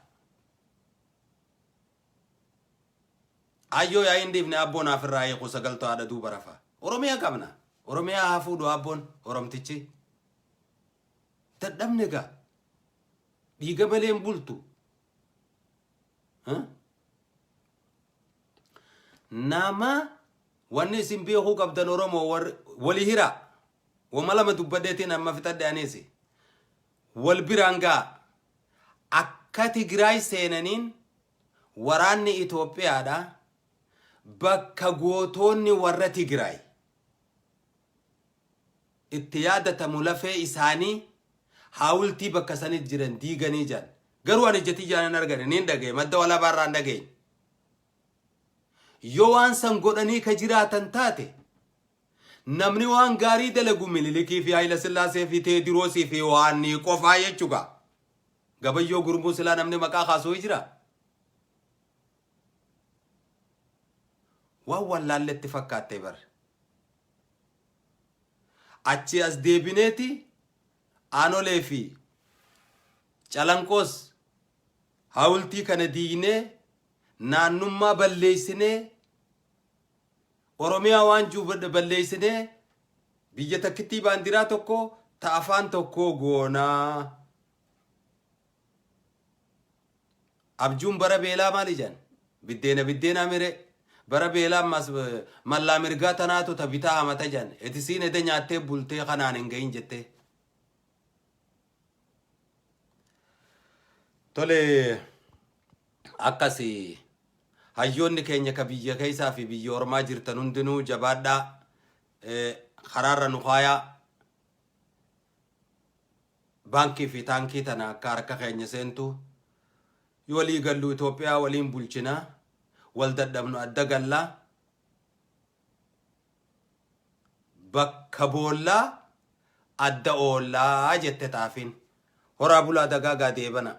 Ayyoo yaa hin dhiifne aabboo naaf irraa hiikuu sagaltoo haadha duuba rafa. Oromiyaa qabna. Oromiyaa haa fuudhu aabboon Oromtichi. Dadhabne gaa. Dhiiga malee hin bultu. Nama wanni isin beekuu qabdan Oromoo warri wali hiraa. Wama lama dubbadheetiin amma fixadhe anis. Wal biraan ga'a. Akka Tigraay seenaniin waraanni Itoophiyaadha bakka gootoonni warra Tigraay itti yaadatamu lafee isaanii haawultii bakka sanit jiran diiganii jiran. Garuu ani ija tiyyaan hin argane niin dhagaye madda walaabaa irraa hin dhageenye. Yoo waan san godhanii ka jiraatan taate namni waan gaarii dalagu Minilikii fi Hayila Sillaasee fi Teediroosii fi Yohaannii qofaa jechuudha. Gabayyoo Gurmuu silaa namni maqaa kaasuu jira. Waan wallaalletti fakkaatte bar. Achi as deebineeti Aanolee fi Calanqoos hawultii kana diignee naannummaa balleessinee Oromiyaa waan jiru balleessinee biyya takkittii baandiraa tokko ta afaan tokkoo goonaa. Abjuun bara beelaa maali jedhan? Biddeena biddeenaa miree. Bara beelaa ammas mallaa mirgaa tanaatu ta bitaa hamata jedhan. Etisiin eda nyaattee bultee kanaan hin gahin jettee. Tole akkasi hayyoonni keenya ka biyya keessaa fi biyya ormaa jirtan hundinuu jabaadhaa karaarra nu kaayaa. Baankii fi taankii tana akka harka keenya seentu walii gallu Itoophiyaa waliin bulchinaa wal dadhabnu adda gallaa bakka boollaa adda oollaa jette xaafiin. Horaa bulaa dagaagaa deebana.